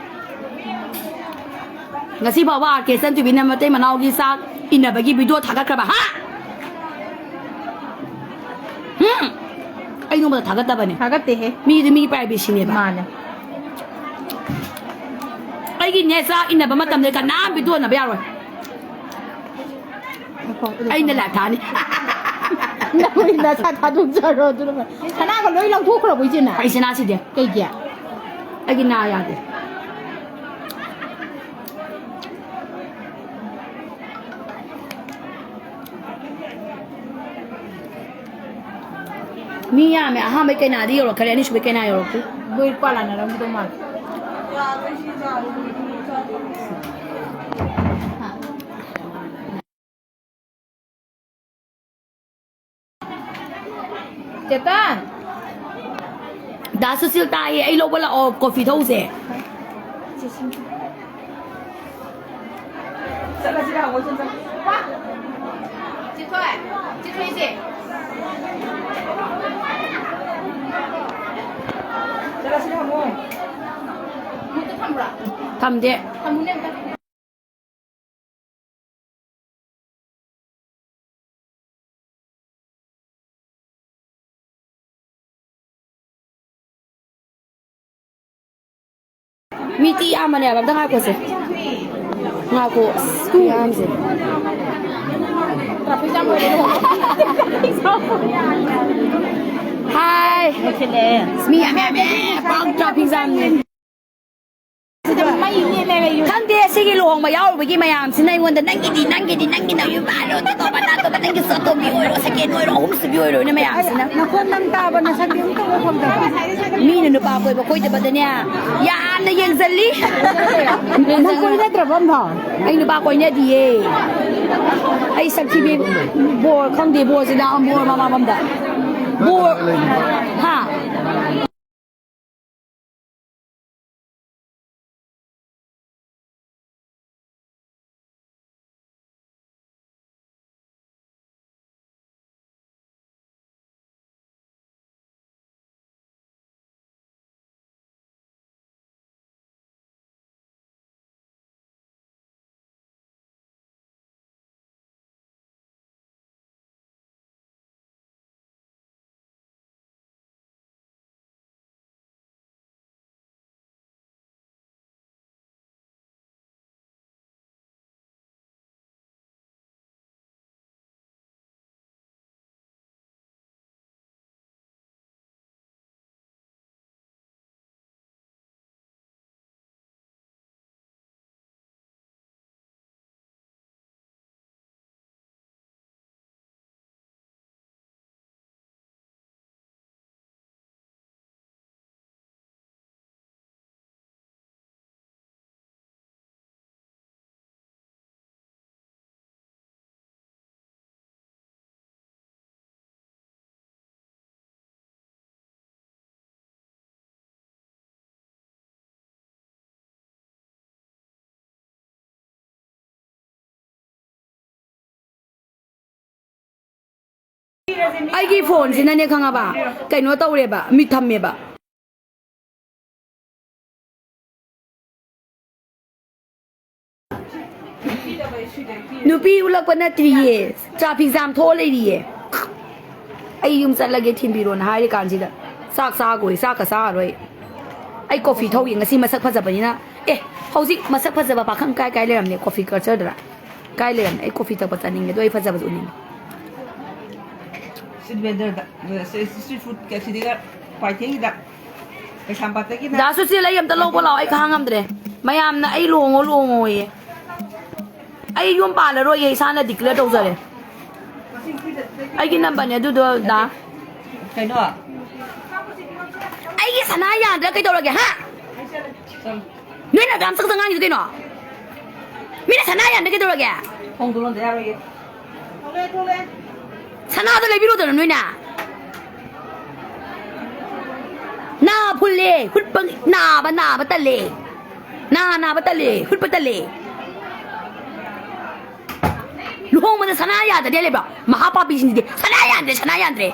ꯉꯁꯤ ꯐꯥꯎꯕ ꯑꯥꯔ ꯀꯦ ꯆꯟꯇꯨꯕꯤꯅ ꯃꯇꯩ ꯃꯅꯥꯎꯒꯤ ꯆꯥꯛ ꯏꯟꯅꯕꯒꯤ video ꯊꯥꯒꯠꯈ꯭ꯔꯕ, ꯍꯥ? ꯍꯨꯝ? ꯑꯩ ꯅꯣꯡꯃꯗ ꯊꯥꯒꯠꯇꯕꯅꯦ꯫ ꯊꯥꯒꯠꯇꯦꯍꯦ꯫ ꯃꯤꯗꯨ ꯃꯤ privacyꯅꯦꯕ꯫ ꯃꯥꯅꯦ꯫ ꯑꯩꯒꯤꯅꯦ, ꯆꯥꯛ ꯏꯟꯅꯕ ꯃꯇꯝꯗ ꯀꯅꯥꯝ video ꯅꯕ ꯌꯥꯔꯣꯏ꯫ ꯉꯥꯏꯈꯣ, ꯑꯗꯨ ꯑꯩꯅ ꯊꯝꯃꯣ꯫ Live ꯊꯥꯅꯤ꯫ ꯅꯪ ꯅꯁꯥ ꯊꯥꯗꯣꯛꯆꯔꯣ, ꯑꯗꯨꯅ ꯐꯔꯦ꯫ ꯁꯅꯥꯒ ꯂꯣꯏ ꯂꯧꯊꯣꯛꯈ꯭ꯔꯕꯣ, ꯏꯆꯦ, ꯅꯪ? ꯑꯩ ꯁꯅꯥꯁꯤꯗꯤ꯫ ꯀꯩꯒꯤ? ꯑꯩꯒꯤ ꯅꯥ ꯌꯥꯗꯦ꯫ ꯃꯤ ꯌꯥꯝꯃꯦ꯫ ꯑꯍꯥꯟꯕꯩ ꯀꯩꯅꯥꯗꯤ ꯌꯧꯔꯛꯈ꯭ꯔꯦ, ꯑꯅꯤꯁꯨꯕꯩ ꯀꯩꯅꯥ ꯌꯧꯔꯛꯇ꯭ꯔꯤ꯫ ꯃꯣꯏ ꯄꯥꯂꯥꯟꯅꯔꯝꯈꯤꯗꯧ ꯃꯥꯜꯂꯦ꯫ ꯆꯦꯇꯟ! ꯗꯥ ꯁꯨꯁꯤꯜ ꯇꯥꯏꯌꯦ, ꯑꯩ ꯂꯧꯕ ꯂꯥꯛꯑꯣ, coffee ꯊꯛꯎꯁꯦ꯫ ꯆꯠꯂꯁꯤꯔ ꯍꯪꯉꯣ, ꯆꯠ, ꯆꯠ꯫ ꯆꯤꯊꯣꯏ, ꯆꯤꯊꯣꯏꯁꯦ꯫ ꯆꯠꯂꯁꯤꯔ ꯍꯪꯉꯣ꯫ ꯃꯨꯠꯇ ꯊꯝꯕ꯭ꯔꯥ? ꯊꯝꯗꯦ꯫ ꯊꯝꯃꯨꯅꯦ ꯑꯝꯇ꯫ ꯃꯤꯇꯤ ꯌꯥꯝꯕꯅꯦꯕ, ꯑꯝꯇ ꯉꯥꯏꯈꯣꯁꯦ꯫ ꯉꯥꯏꯈꯣ꯫ ꯑꯁ, ꯈꯨꯌꯥꯝꯁꯦ꯫ ꯍꯥꯏ꯫ ꯂꯣꯏꯁꯤꯜꯂꯛꯑꯦ꯫ ꯃꯤ ꯌꯥꯝ ꯌꯥꯝꯃꯦ꯫ ꯄꯥꯛ traffic jamꯅꯦ꯫ ꯁꯤꯗ ꯃꯩ ꯅꯦꯝꯃꯦ ꯂꯩꯌꯨ꯫ ꯈꯪꯗꯦ, ꯁꯤꯒꯤ ꯂꯨꯍꯣꯡꯕ ꯌꯥꯎꯔꯨꯕꯒꯤ ꯃꯌꯥꯝꯁꯤꯅ ꯑꯩꯉꯣꯟꯗ "ꯅꯪꯒꯤꯗꯤ, ꯅꯪꯒꯤꯗꯤ, ꯅꯪꯒꯤ ꯅꯌꯨꯝ ꯄꯥꯜꯂꯣ, ꯇꯣꯇꯣ ꯕꯅꯥ ꯇꯣꯕ, ꯅꯪꯒꯤ ꯁꯣꯇꯣꯝꯕꯤ ꯑꯣꯏꯔꯣ, ꯁꯦꯀꯦꯟ ꯑꯣꯏꯔꯣ, ꯑꯍꯨꯝ ꯁꯨꯕꯤ ꯑꯣꯏꯔꯣꯅ" ꯃꯌꯥꯝꯁꯤꯅ꯫ ꯅꯈꯣꯟ ꯅꯪ ꯇꯥꯕ ꯅꯁꯛꯇꯤ ꯑꯝꯇ ꯎꯕ ꯐꯪꯗꯕ꯫ ꯃꯤꯅ ꯅꯨꯄꯥ ꯀꯣꯏꯕ ꯀꯣꯏꯗꯕꯗꯅꯦ ꯌꯥꯝꯅ ꯌꯦꯡꯁꯤꯜꯂꯤ꯫ ꯅꯪ ꯀꯣꯏꯅꯗ꯭ꯔꯕ ꯑꯝꯐꯥꯎ? ꯑꯩ ꯅꯨꯄꯥ ꯀꯣꯏꯅꯗꯤꯌꯦ꯫ ꯑꯩ ꯁꯛ ꯊꯤꯕꯤ ꯕꯣꯔ ꯈꯪꯗꯦ, ꯕꯣꯔꯁꯤꯅ ꯕꯣꯔ ꯃꯃꯥ ꯃꯝꯗ꯫ ꯕꯣꯔ, ꯍꯥ? ꯑꯩꯒꯤ ꯐꯣꯟꯁꯤꯅꯅꯦ, ꯈꯪꯉꯕ, ꯀꯩꯅꯣ ꯇꯧꯔꯦꯕ, ꯃꯤꯠ ꯊꯝꯃꯦꯕ꯫ ꯅꯨꯄꯤ ꯎꯠꯂꯛꯄ ꯅꯠꯇ꯭ꯔꯤꯌꯦ, ꯇ꯭ꯔꯥꯐꯤꯛ ꯖꯥꯝ ꯊꯣꯛꯑ ꯂꯩꯔꯤꯌꯦ꯫ ꯑꯩ ꯌꯨꯝ ꯆꯠꯂꯒꯦ, ꯊꯤꯟꯕꯤꯔꯣꯅ ꯍꯥꯏꯔꯤ ꯀꯥꯟꯁꯤꯗ ꯆꯥꯛ ꯆꯥꯈꯣꯏ, ꯆꯥꯛꯀ ꯆꯥꯔꯣꯏ꯫ ꯑꯩ ꯀꯣꯐꯤ ꯊꯧꯏ ꯉꯁꯤ, ꯃꯁꯛ ꯐꯖꯕꯅꯤꯅ꯫ ꯑꯦ, ꯍꯧꯖꯤꯛ ꯃꯁꯛ ꯐꯖꯕ ꯄꯥꯈꯪ ꯀꯥꯏ ꯀꯥꯏ ꯂꯩꯔꯝꯅꯤ? ꯀꯣꯐꯤ ꯀꯜꯆꯔꯗꯨꯔ? ꯀꯥꯏ ꯂꯩꯔꯝꯅꯤ? ꯑꯩ ꯀꯣꯐꯤ ꯊꯛꯄ ꯆꯠꯅꯤꯡꯉꯦ, ꯑꯗꯣ ꯑꯩ ꯐꯖꯕꯁꯨ ꯎꯅꯤꯡꯉꯦ꯫ ꯁꯤꯠ ꯕꯦꯟꯗꯔꯗ, ꯁꯤ-, ꯁꯤ-, ꯁꯤ ꯐꯨꯗ ꯀ-, ꯁꯤꯗꯒ ꯄꯥꯏꯊꯦꯡꯒꯤꯗ, ꯀꯩꯁꯥꯝꯄꯥꯠꯇꯒꯤꯅ ꯗꯥ ꯁꯨꯁꯤꯜ, ꯑꯩ ꯑꯝꯇ ꯂꯧꯕ ꯂꯥꯛꯑꯣ, ꯑꯩ ꯈꯥꯡ ꯉꯝꯗ꯭ꯔꯦ꯫ ꯃꯌꯥꯝꯅ ꯑꯩ ꯂꯨꯍꯣꯡꯉꯣ, ꯂꯨꯍꯣꯡꯉꯣꯌꯦ꯫ ꯑꯩ ꯌꯨꯝ ꯄꯥꯜꯂꯔꯣꯏꯌꯦ, ꯏꯁꯥꯅ ꯗꯤꯀ꯭ꯂꯦꯌꯔ ꯇꯧꯖꯔꯦ꯫ ꯑꯩꯒꯤ ꯅꯝꯕꯔꯅꯦ ꯑꯗꯨꯗꯣ, ꯗꯥ꯫ ꯀꯩꯅꯣ? ꯑꯩꯒꯤ ꯁꯅꯥ ꯌꯥꯗ꯭ꯔꯥ ꯀꯩꯗꯧꯔꯒꯦ, ꯍꯥ? ꯅꯣꯏꯅ ꯑꯗꯨꯌꯥꯝ ꯆꯪ ꯆꯪ ꯉꯥꯡꯉꯤꯗꯣ ꯀꯩꯅꯣ? ꯃꯤꯅ ꯁꯅꯥ ꯌꯥꯟꯗ ꯀꯩꯗꯧꯔꯒꯦ? ꯊꯣꯡꯗꯣ ꯂꯣꯟꯗ ꯌꯥꯔꯣꯏꯌꯦ꯫ ꯁꯅꯥꯗꯣ ꯂꯩꯕꯤꯔꯣꯗꯅ ꯅꯣꯏꯅ꯫ ꯅꯥ ꯐꯨꯜꯂꯦ, ꯍꯨꯠꯄ, ꯅꯥꯕ, ꯅꯥꯕ ꯇꯜꯂꯦ꯫ ꯅꯥ ꯅꯥꯕ ꯇꯜꯂꯦ, ꯍꯨꯠꯄ ꯇꯜꯂꯦ꯫ ꯂꯨꯍꯣꯡꯕꯗ ꯁꯅꯥ ꯌꯥꯗꯗꯤ ꯂꯩꯕ꯭ꯔꯣ? ꯃꯍꯥ ꯄꯥꯄꯤꯁꯤꯡꯁꯤꯗꯤ ꯁꯅꯥ ꯌꯥꯟꯗ꯭ꯔꯦ, ꯁꯅꯥ ꯌꯥꯟꯗ꯭ꯔꯦ꯫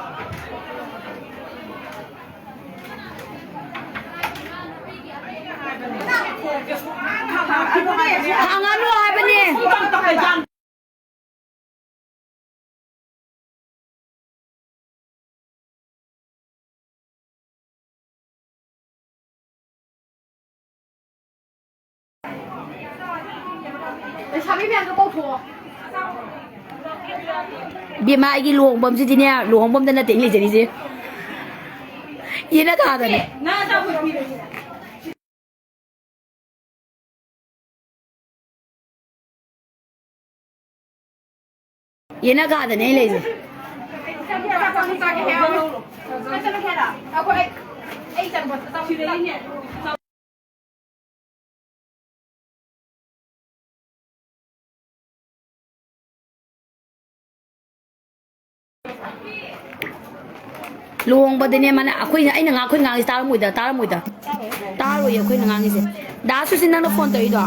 ꯍꯥꯡꯉꯅꯨ ꯍꯥꯏꯕꯅꯦ꯫ ꯂꯩꯁꯥꯕꯤ ꯃꯌꯥꯝꯗꯣ ꯀꯧꯊꯣꯛꯑꯣ꯫ ꯏꯕꯦꯝꯃ, ꯑꯩꯒꯤ ꯂꯨꯍꯣꯡꯐꯝꯁꯤꯗꯤꯅꯦ, ꯂꯨꯍꯣꯡꯐꯝꯗ ꯅꯠꯇꯦ ꯑꯩ ꯂꯩꯖꯔꯤꯁꯦ, ꯌꯦꯅꯈꯥꯗꯅꯦ꯫ ꯌꯦꯅꯈꯥꯗꯅꯦ ꯑꯩ ꯂꯩꯁꯦ꯫ ꯂꯨꯍꯣꯡꯕꯗꯅꯦ ꯃꯥꯅ, ꯑꯩꯈꯣꯏꯅ, ꯑꯩꯅ ꯉꯥꯡ-, ꯑꯩꯈꯣꯏ ꯉꯥꯡꯉꯤꯁꯦ ꯇꯥꯔꯝꯃꯣꯏꯗ, ꯇꯥꯔꯝꯃꯣꯏꯗ꯫ ꯇꯥꯔꯣꯏꯌꯦ ꯑꯩꯈꯣꯏꯅ ꯉꯥꯡꯉꯤꯁꯦ꯫ ꯗꯥ ꯁꯨꯁꯤꯟ, ꯅꯪꯅ ꯐꯣꯟ ꯇꯧꯔꯤꯗꯣ?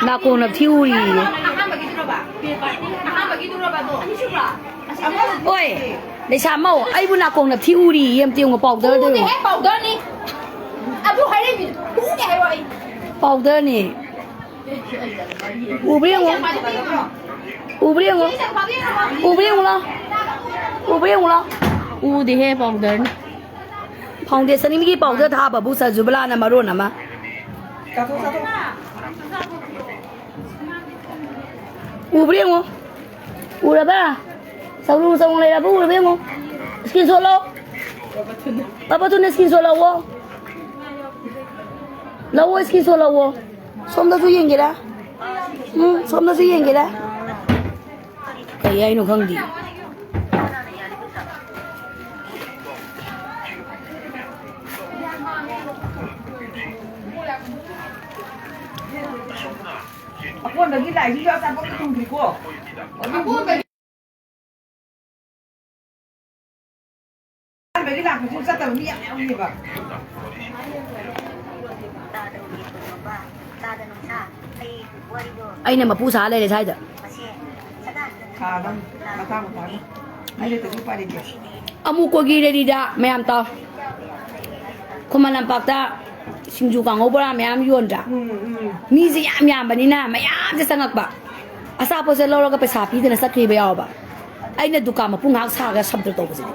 ꯅꯥꯀꯣꯡꯅ ꯊꯤ ꯎꯔꯤꯌꯦ꯫ ꯑꯣꯏ, ꯂꯩꯁꯥ ꯃꯧ, ꯑꯩꯕꯨ ꯅꯥꯀꯣꯡꯅ ꯊꯤ ꯎꯔꯤꯌꯦ, ꯑꯝꯇ ꯌꯦꯡꯉꯣ, ꯄꯥꯎꯗꯔꯗꯣ ꯌꯦꯡꯉꯣ꯫ ꯎꯗꯦꯍꯦ, ꯄꯥꯎꯗꯔꯅꯤ꯫ ꯑꯗꯨ ꯍꯥꯏꯔꯛꯏ ꯃꯤꯗꯨ ꯎꯗꯦ ꯍꯥꯏꯕ ꯑꯩ꯫ ꯄꯥꯎꯗꯔꯅꯤ꯫ ꯎꯕ꯭ꯔꯥ ꯌꯦꯡꯉꯣ꯫ ꯎꯕ꯭ꯔꯥ ꯌꯦꯡꯉꯣ꯫ ꯎꯕ꯭ꯔꯥ ꯌꯦꯡꯉꯨ ꯂꯥꯎ꯫ ꯎꯕ꯭ꯔꯥ ꯌꯦꯡꯉꯨ ꯂꯥꯎ꯫ ꯎꯗꯦꯍꯦ, ꯄꯥꯎꯗꯔꯅꯤ꯫ ꯐꯥꯎꯟꯗꯦꯁꯟꯒꯤ ꯄꯥꯎꯗꯔ ꯊꯥꯕꯕꯨ ꯁꯖꯨꯕꯂꯥꯅ ꯃꯔꯣꯟ ꯑꯃ꯫ ꯎꯕ꯭ꯔꯥ ꯌꯦꯡꯉꯣ꯫ ꯎꯔꯕ? ꯆꯧꯔꯨ ꯆꯧꯔꯨ ꯂꯩꯔꯕ ꯎꯔꯕ ꯌꯦꯡꯉꯣ꯫ Screenshot ꯂꯧ꯫ ꯄꯥꯄꯥ ꯊꯨꯅ screenshot ꯂꯧꯋꯣ꯫ ꯂꯧꯋꯣ, screenshot ꯂꯧꯋꯣ꯫ ꯁꯣꯝꯗꯁꯨ ꯌꯦꯡꯒꯦꯔꯥ? ꯎꯝ, ꯁꯣꯝꯗꯁꯨ ꯌꯦꯡꯒꯦꯔꯥ? ꯀꯩ ꯍꯥꯏꯅꯣ ꯈꯪꯗꯦ꯫ ꯑꯀꯣꯟꯕꯒꯤ ꯂꯥꯏꯁꯤꯁꯨ ꯑꯆꯥꯄꯣꯠ ꯊꯣꯡꯗ꯭ꯔꯤꯀꯣ꯫ ꯑꯍꯥꯟꯕꯒꯤ ꯂꯥꯛꯄꯁꯨ ꯆꯠꯇꯕ ꯃꯤ ꯌꯥꯝ ꯌꯥꯎꯔꯤꯑꯕ꯫ ꯑꯩꯅ ꯃꯄꯨ ꯁꯥ ꯂꯩꯔꯦ ꯁ꯭ꯋꯥꯏꯗ꯫ ꯁꯥꯗꯝ, ꯃꯊꯥ ꯃꯊꯥ꯫ ꯑꯩꯅ ꯀꯩꯁꯨ ꯎꯄꯥꯏ ꯂꯩꯇꯦ꯫ ꯑꯃꯨꯛ ꯀꯣꯒꯤ ꯔꯦꯂꯤꯗ ꯃꯌꯥꯝ ꯇꯥꯎ꯫ ꯈꯨꯃꯟ ꯂꯝꯄꯥꯛꯇ ꯁꯤꯡꯖꯨ ꯀꯥꯡꯍꯧ ꯕꯣꯔꯥ ꯃꯌꯥꯝ ꯌꯣꯟꯗ꯭ꯔꯥ? ꯎꯝ, ꯎꯝ꯫ ꯃꯤꯁꯦ ꯌꯥꯝ ꯌꯥꯝꯕꯅꯤꯅ ꯃꯌꯥꯝꯁꯦ ꯆꯪꯉꯛꯄ꯫ ꯑꯆꯥꯄꯣꯠꯁꯦ ꯂꯧꯔꯒ ꯄꯩꯁꯥ ꯄꯤꯗꯅ ꯆꯠꯈꯤꯕ ꯌꯥꯎꯕ꯫ ꯑꯩꯅ ꯗꯨꯀꯥꯟ ꯃꯄꯨ ꯉꯥꯏꯍꯥꯛ ꯁꯥꯔꯒ ꯁꯞꯇꯔ ꯇꯧꯕꯁꯤꯗꯤ꯫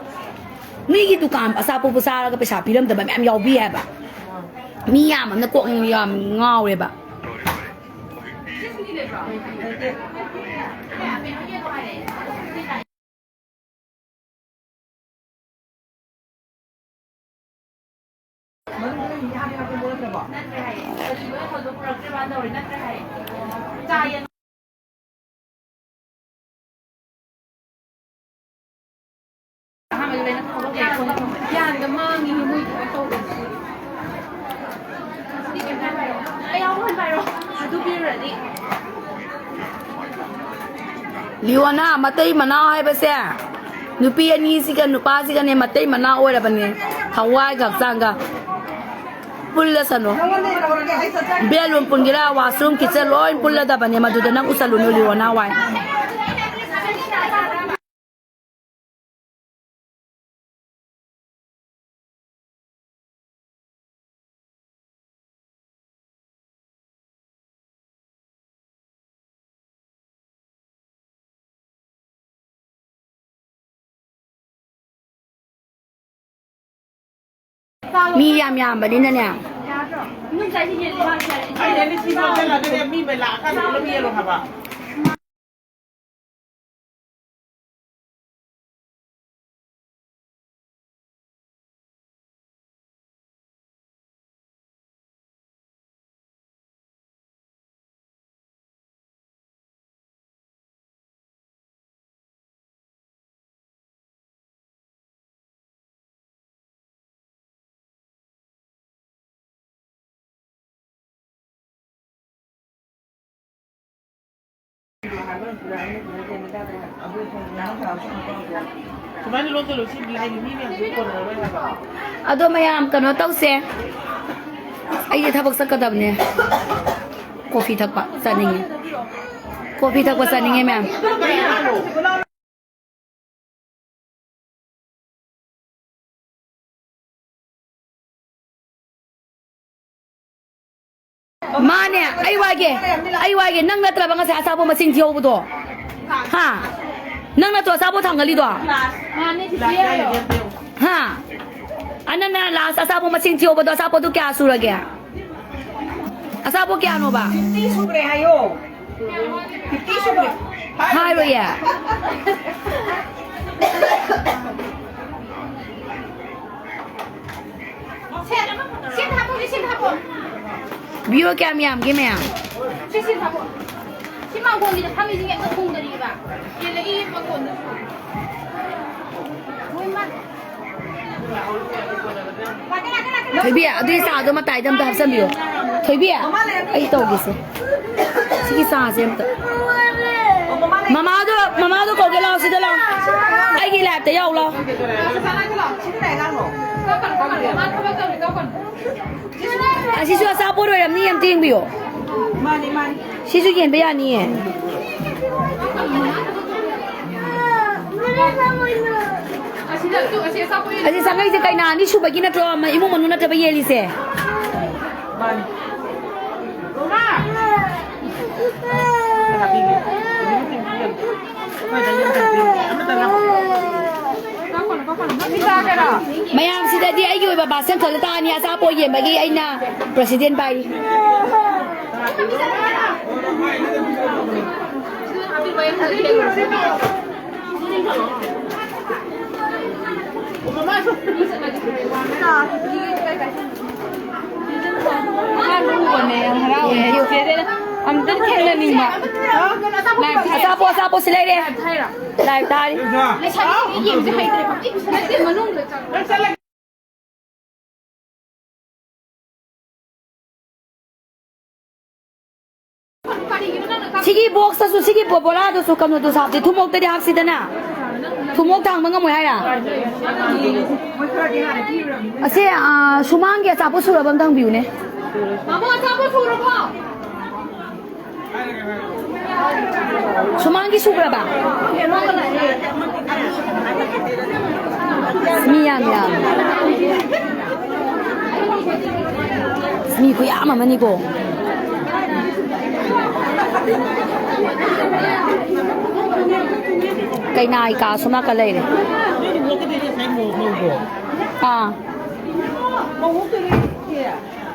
ꯃꯤꯒꯤ ꯗꯨꯀꯥꯟ ꯑꯆꯥꯄꯣꯠꯄꯨ ꯆꯥꯔꯒ ꯄꯩꯁꯥ ꯄꯤꯔꯝꯗꯕ ꯃꯌꯥꯝ ꯌꯥꯎꯕꯤ ꯍꯥꯏꯕ꯫ ꯃꯤ ꯌꯥꯝꯕꯅ ꯀꯣꯛ ꯌꯥꯝ ꯉꯥꯎꯔꯦꯕ꯫ ꯂꯤꯑꯣꯅꯥ ꯃꯇꯩ ꯃꯅꯥꯎ ꯍꯥꯏꯕꯁꯦ ꯅꯨꯄꯤ ꯑꯅꯤꯁꯤꯒ ꯅꯨꯄꯥꯁꯤꯒꯅꯦ ꯃꯇꯩ ꯃꯅꯥꯎ ꯑꯣꯏꯔꯕꯅꯦ, ꯊꯋꯥꯏꯒ ꯍꯛꯆꯥꯡꯒ꯫ ꯄꯨꯜꯂꯁꯅꯨ꯫ ꯕꯦꯂꯨꯟ ꯄꯨꯟꯒꯦꯔꯥ, ꯋꯥꯁꯔꯨꯝ, ꯀꯤꯠꯆꯟ ꯂꯣꯏ ꯄꯨꯜꯂꯗꯕꯅꯦ꯫ ꯃꯗꯨꯗ ꯅꯪ ꯎꯁꯜꯂꯨꯅꯨ, ꯂꯤꯑꯣꯅꯥ ꯋꯥꯏ꯫ ꯃꯤ ꯌꯥꯝ ꯌꯥꯝꯕꯅꯤꯅꯅꯦ꯫ ꯑꯩꯅ ꯂꯤꯁꯤꯡ ꯂꯧꯁꯤꯜꯂꯒꯅꯦ, ꯃꯤ ꯃꯩ ꯂꯥꯛꯑꯀꯥꯟꯗ ꯄꯨꯂꯞ ꯌꯦꯜꯂꯣ ꯍꯥꯏꯕ꯫ ꯁꯨꯃꯥꯏꯅ ꯂꯣꯟꯁꯤꯜꯂꯨ, ꯁꯤ ꯂꯥꯏꯒꯤ ꯃꯤ ꯃꯌꯥꯝꯁꯤꯒ ꯀꯣꯟꯅꯔꯔꯣꯏ ꯍꯥꯏꯕ꯫ ꯑꯗꯣ ꯃꯌꯥꯝ ꯀꯩꯅꯣ ꯇꯧꯁꯦ, ꯑꯩꯁꯦ ꯊꯕꯛ ꯆꯠꯀꯗꯕꯅꯦ꯫ ꯀꯣꯐꯤ ꯊꯛꯄ ꯆꯠꯅꯤꯡꯉꯦ, ꯀꯣꯐꯤ ꯊꯛꯄ ꯆꯠꯅꯤꯡꯉꯦ ꯃꯌꯥꯝ꯫ ꯃꯥꯅꯦ, ꯑꯩ ꯋꯥꯒꯦ, ꯑꯩ ꯋꯥꯒꯦ꯫ ꯅꯪ ꯅꯠꯇ꯭ꯔꯕ ꯉꯁꯥꯏ ꯑꯆꯥꯄꯣꯠ ꯃꯁꯤꯡ ꯊꯤꯍꯧꯕꯗꯣ? ꯍꯥ? ꯅꯪ ꯅꯠꯇ꯭ꯔꯣ ꯑꯆꯥꯄꯣꯠ ꯊꯥꯡꯒꯠꯂꯤꯗꯣ? ꯍꯥ? ꯑꯅꯅ ꯂꯥꯁ ꯑꯆꯥꯄꯣꯠ ꯃꯁꯤꯡ ꯊꯤꯍꯧꯕꯗꯣ, ꯑꯆꯥꯄꯣꯠꯇꯨ ꯀꯌꯥ ꯁꯨꯔꯒꯦ? ꯑꯆꯥꯄꯣꯠ ꯀꯌꯥꯅꯣꯕ? ꯐꯤꯐꯇꯤ ꯁꯨꯈ꯭ꯔꯦ ꯍꯥꯏꯌꯣ꯫ ꯐꯤꯐꯇꯤ ꯁꯨꯈ꯭ꯔꯦ꯫ ꯍꯥꯏꯔꯣꯏꯌꯦ꯫ ꯁꯦ, ꯁꯤ ꯍꯥꯞꯄꯣ, ꯁꯤ ꯍꯥꯞꯄꯣ꯫ ꯕꯤꯌꯣ ꯀꯌꯥꯝ ꯌꯥꯝꯒꯦ ꯃꯌꯥꯝ? ꯁꯤ, ꯁꯤ ꯍꯥꯞꯄꯣ꯫ ꯁꯤ ꯃꯥꯡꯒꯣꯟꯒꯤꯗ ꯐꯝꯃꯤꯁꯤꯡꯁꯦ ꯑꯝꯇ ꯊꯣꯡꯗꯔꯤꯕ꯫ ꯌꯦꯜꯂꯛꯏ ꯃꯥꯡꯒꯣꯟꯗꯁꯨ꯫ ꯃꯣꯏ ꯃꯥ-, ꯊꯣꯏꯕꯤ, ꯑꯗꯨꯒꯤ ꯆꯥꯗꯣ ꯃꯇꯥꯏꯗ ꯑꯝꯇ ꯍꯥꯞꯆꯟꯕꯤꯌꯣ꯫ ꯊꯣꯏꯕꯤ, ꯑꯩ ꯇꯧꯒꯦꯁꯦ꯫ ꯁꯤꯒꯤ ꯆꯥꯁꯦ ꯑꯝꯇ꯫ ꯃꯃꯥꯗꯣ, ꯃꯃꯥꯗꯣ ꯀꯧꯒꯦ ꯂꯥꯛꯑꯣ, ꯁꯤꯗ ꯂꯥꯛꯑꯣ꯫ ꯑꯩꯒꯤ live-ꯇ ꯌꯥꯎ ꯂꯥꯛꯑꯣ꯫ ꯑꯁꯤꯁꯨ ꯑꯆꯥꯄꯣꯠ ꯑꯣꯏꯔꯝꯅꯤ, ꯑꯝꯇ ꯌꯦꯡꯕꯤꯌꯣ꯫ ꯃꯥꯅꯤ, ꯃꯥꯅꯤ꯫ ꯁꯤꯁꯨ ꯌꯦꯟꯕ ꯌꯥꯅꯤꯌꯦ꯫ ꯑꯁꯤ ꯁꯥꯒꯩꯁꯦ ꯀꯩꯅꯥ ꯑꯅꯤ ꯁꯨꯕꯒꯤ ꯅꯠꯇ꯭ꯔꯣ? ꯏꯃꯨꯡ ꯃꯅꯨꯡ ꯅꯠꯇꯕ ꯌꯦꯜꯂꯤꯁꯦ? ꯃꯥꯅꯤ꯫ ꯃꯌꯥꯝꯁꯤꯗꯗꯤ ꯑꯩꯒꯤ ꯑꯣꯏꯕ ꯕꯥꯁꯟ ꯈꯛꯇ ꯇꯥꯛꯑꯅꯤ꯫ ꯑꯆꯥꯄꯣꯠ ꯌꯦꯟꯕꯒꯤ ꯑꯩꯅ president ꯄꯥꯏꯔꯤ꯫ ꯑꯍꯥꯟꯕ ꯎꯕꯅꯦ, ꯌꯥꯝ ꯍꯔꯥꯎꯋꯦ꯫ ꯆꯦꯗꯤ ꯑꯝꯇꯪ ꯊꯦꯡꯅꯅꯤꯡꯕ꯫ ꯑꯆꯥꯄꯣꯠ, ꯑꯆꯥꯄꯣꯠꯁꯤ ꯂꯩꯔꯦ꯫ Live ꯊꯥꯔꯤ꯫ ꯂꯩꯁꯥꯕꯤ ꯌꯦꯡꯕꯁꯦ ꯍꯩꯇ꯭ꯔꯦ, ꯄꯪꯏ ꯄꯨꯁꯜꯂꯦ, ꯃꯅꯨꯡꯗ ꯆꯪꯉꯦ꯫ ꯁꯤꯒꯤ box-ꯇꯁꯨ, ꯁꯤꯒꯤ ꯕꯣ-, ꯕꯣꯔꯥꯗꯁꯨ ꯀꯩꯅꯣꯗꯨꯁꯨ ꯍꯥꯞꯁꯤ, ꯊꯨꯝꯃꯣꯛꯇꯗꯤ ꯍꯥꯞꯁꯤꯗꯅ꯫ ꯊꯨꯝꯃꯣꯛ ꯊꯥꯡꯕ ꯉꯝꯃꯣꯏ ꯍꯥꯏꯔ? ꯑꯁꯦ, ꯑꯥ, ꯁꯨꯃꯥꯡꯒꯤ ꯑꯆꯥꯄꯣꯠ ꯁꯨꯔꯕ ꯑꯝꯇ ꯍꯪꯕꯤꯌꯨꯅꯦ꯫ ꯃꯥꯃꯣ, ꯑꯆꯥꯄꯣꯠ ꯁꯨꯔꯕꯣ? ꯁꯨꯃꯥꯡꯒꯤ ꯁꯨꯈ꯭ꯔꯕ? ꯃꯤ ꯌꯥꯝ ꯌꯥꯝ꯫ ꯃꯤ ꯈꯨꯌꯥꯝ ꯑꯃꯅꯤꯀꯣ꯫ ꯀꯩꯅꯥꯒꯤ ꯀꯥ ꯁꯣꯝ ꯅꯥꯀꯟ ꯂꯩꯔꯦ꯫ ꯑꯥ꯫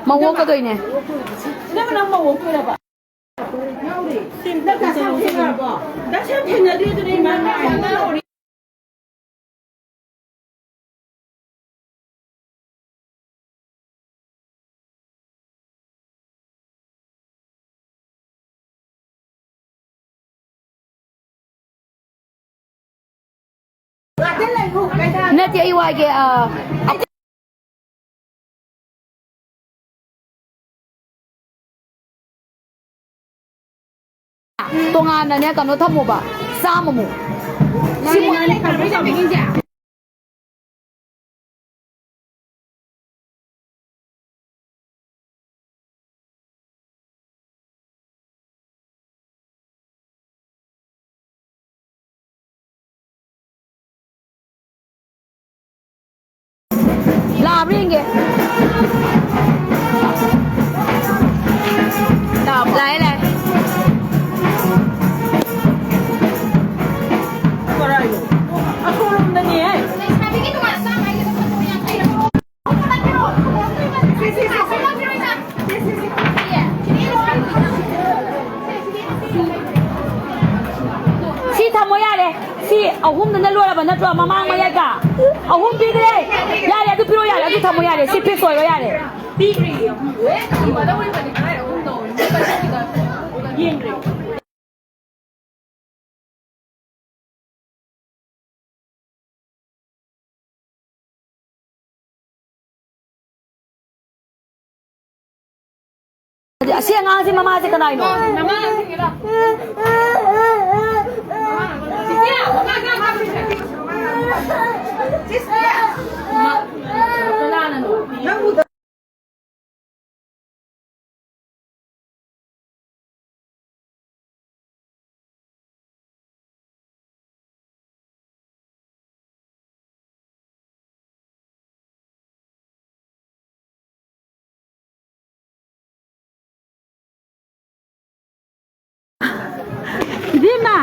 ꯃꯧ ꯑꯣꯛꯀꯗꯣꯏꯅꯦ꯫ ꯅꯠꯇꯦ, ꯑꯩ ꯋꯥꯏꯒꯦ, ꯑ, ꯇꯣꯉꯥꯟꯅꯅꯦ ꯀꯩꯅꯣ ꯊꯝꯃꯣꯕ, ꯆꯥꯝꯃꯃꯨꯛ꯫ ꯁꯤ ꯃꯥꯅꯦ, ꯃꯥꯅꯦ, ꯊꯝꯃꯦ, ꯊꯝꯃꯦ, ꯏꯟꯖꯦ꯫ ꯂꯥꯛꯑꯕ꯭ꯔꯥ ꯌꯦꯡꯒꯦ꯫ ꯂꯥꯛꯑꯦ, ꯂꯥꯛꯑꯦ꯫ ꯀꯔꯥꯏꯅꯣ? ꯑꯁꯣꯝꯂꯣꯝꯗꯅꯦ꯫ ꯁꯤ ꯊꯝꯃꯣ ꯌꯥꯔꯦ꯫ ꯁꯤ ꯑꯍꯨꯝꯗꯨꯅ ꯂꯣꯏꯔꯕ ꯅꯠꯇ꯭ꯔꯣ? ꯃꯃꯥꯡ ꯃꯌꯥꯏꯗ ꯑꯍꯨꯝ ꯄꯤꯈ꯭ꯔꯦ꯫ ꯌꯥꯔꯦ, ꯑꯗꯨ ꯄꯤꯔꯣ ꯌꯥꯔꯦ, ꯑꯗꯨ ꯊꯝꯃꯣ ꯌꯥꯔꯦ꯫ ꯁꯤ ꯐꯤꯛꯁ ꯑꯣꯏꯔꯣ ꯌꯥꯔꯦ꯫ ꯑꯁꯤ ꯑꯉꯥꯡꯁꯤ ꯃꯃꯥꯁꯦ ꯀꯅꯥꯏꯅꯣ? ꯏꯕꯦꯝꯃ!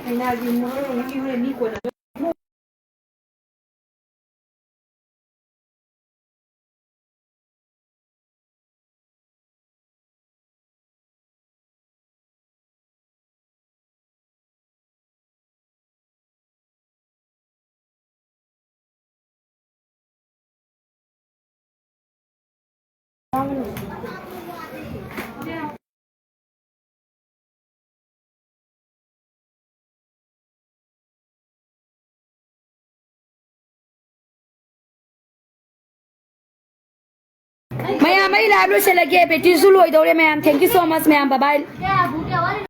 ꯀꯩꯅꯥꯒꯤ ꯃꯣꯍꯣꯔ ꯑꯃꯨꯛ ꯏꯔꯨꯔꯦ, ꯃꯤ ꯀꯣꯟꯅ ꯃꯌꯥꯝ, ꯑꯩ live ꯂꯣꯏꯁꯤꯜꯂꯒꯦ, batteryꯁꯨ ꯂꯣꯏꯗꯧꯔꯦ ꯃꯌꯥꯝ. Thank you so much ꯃꯌꯥꯝ, bye bye.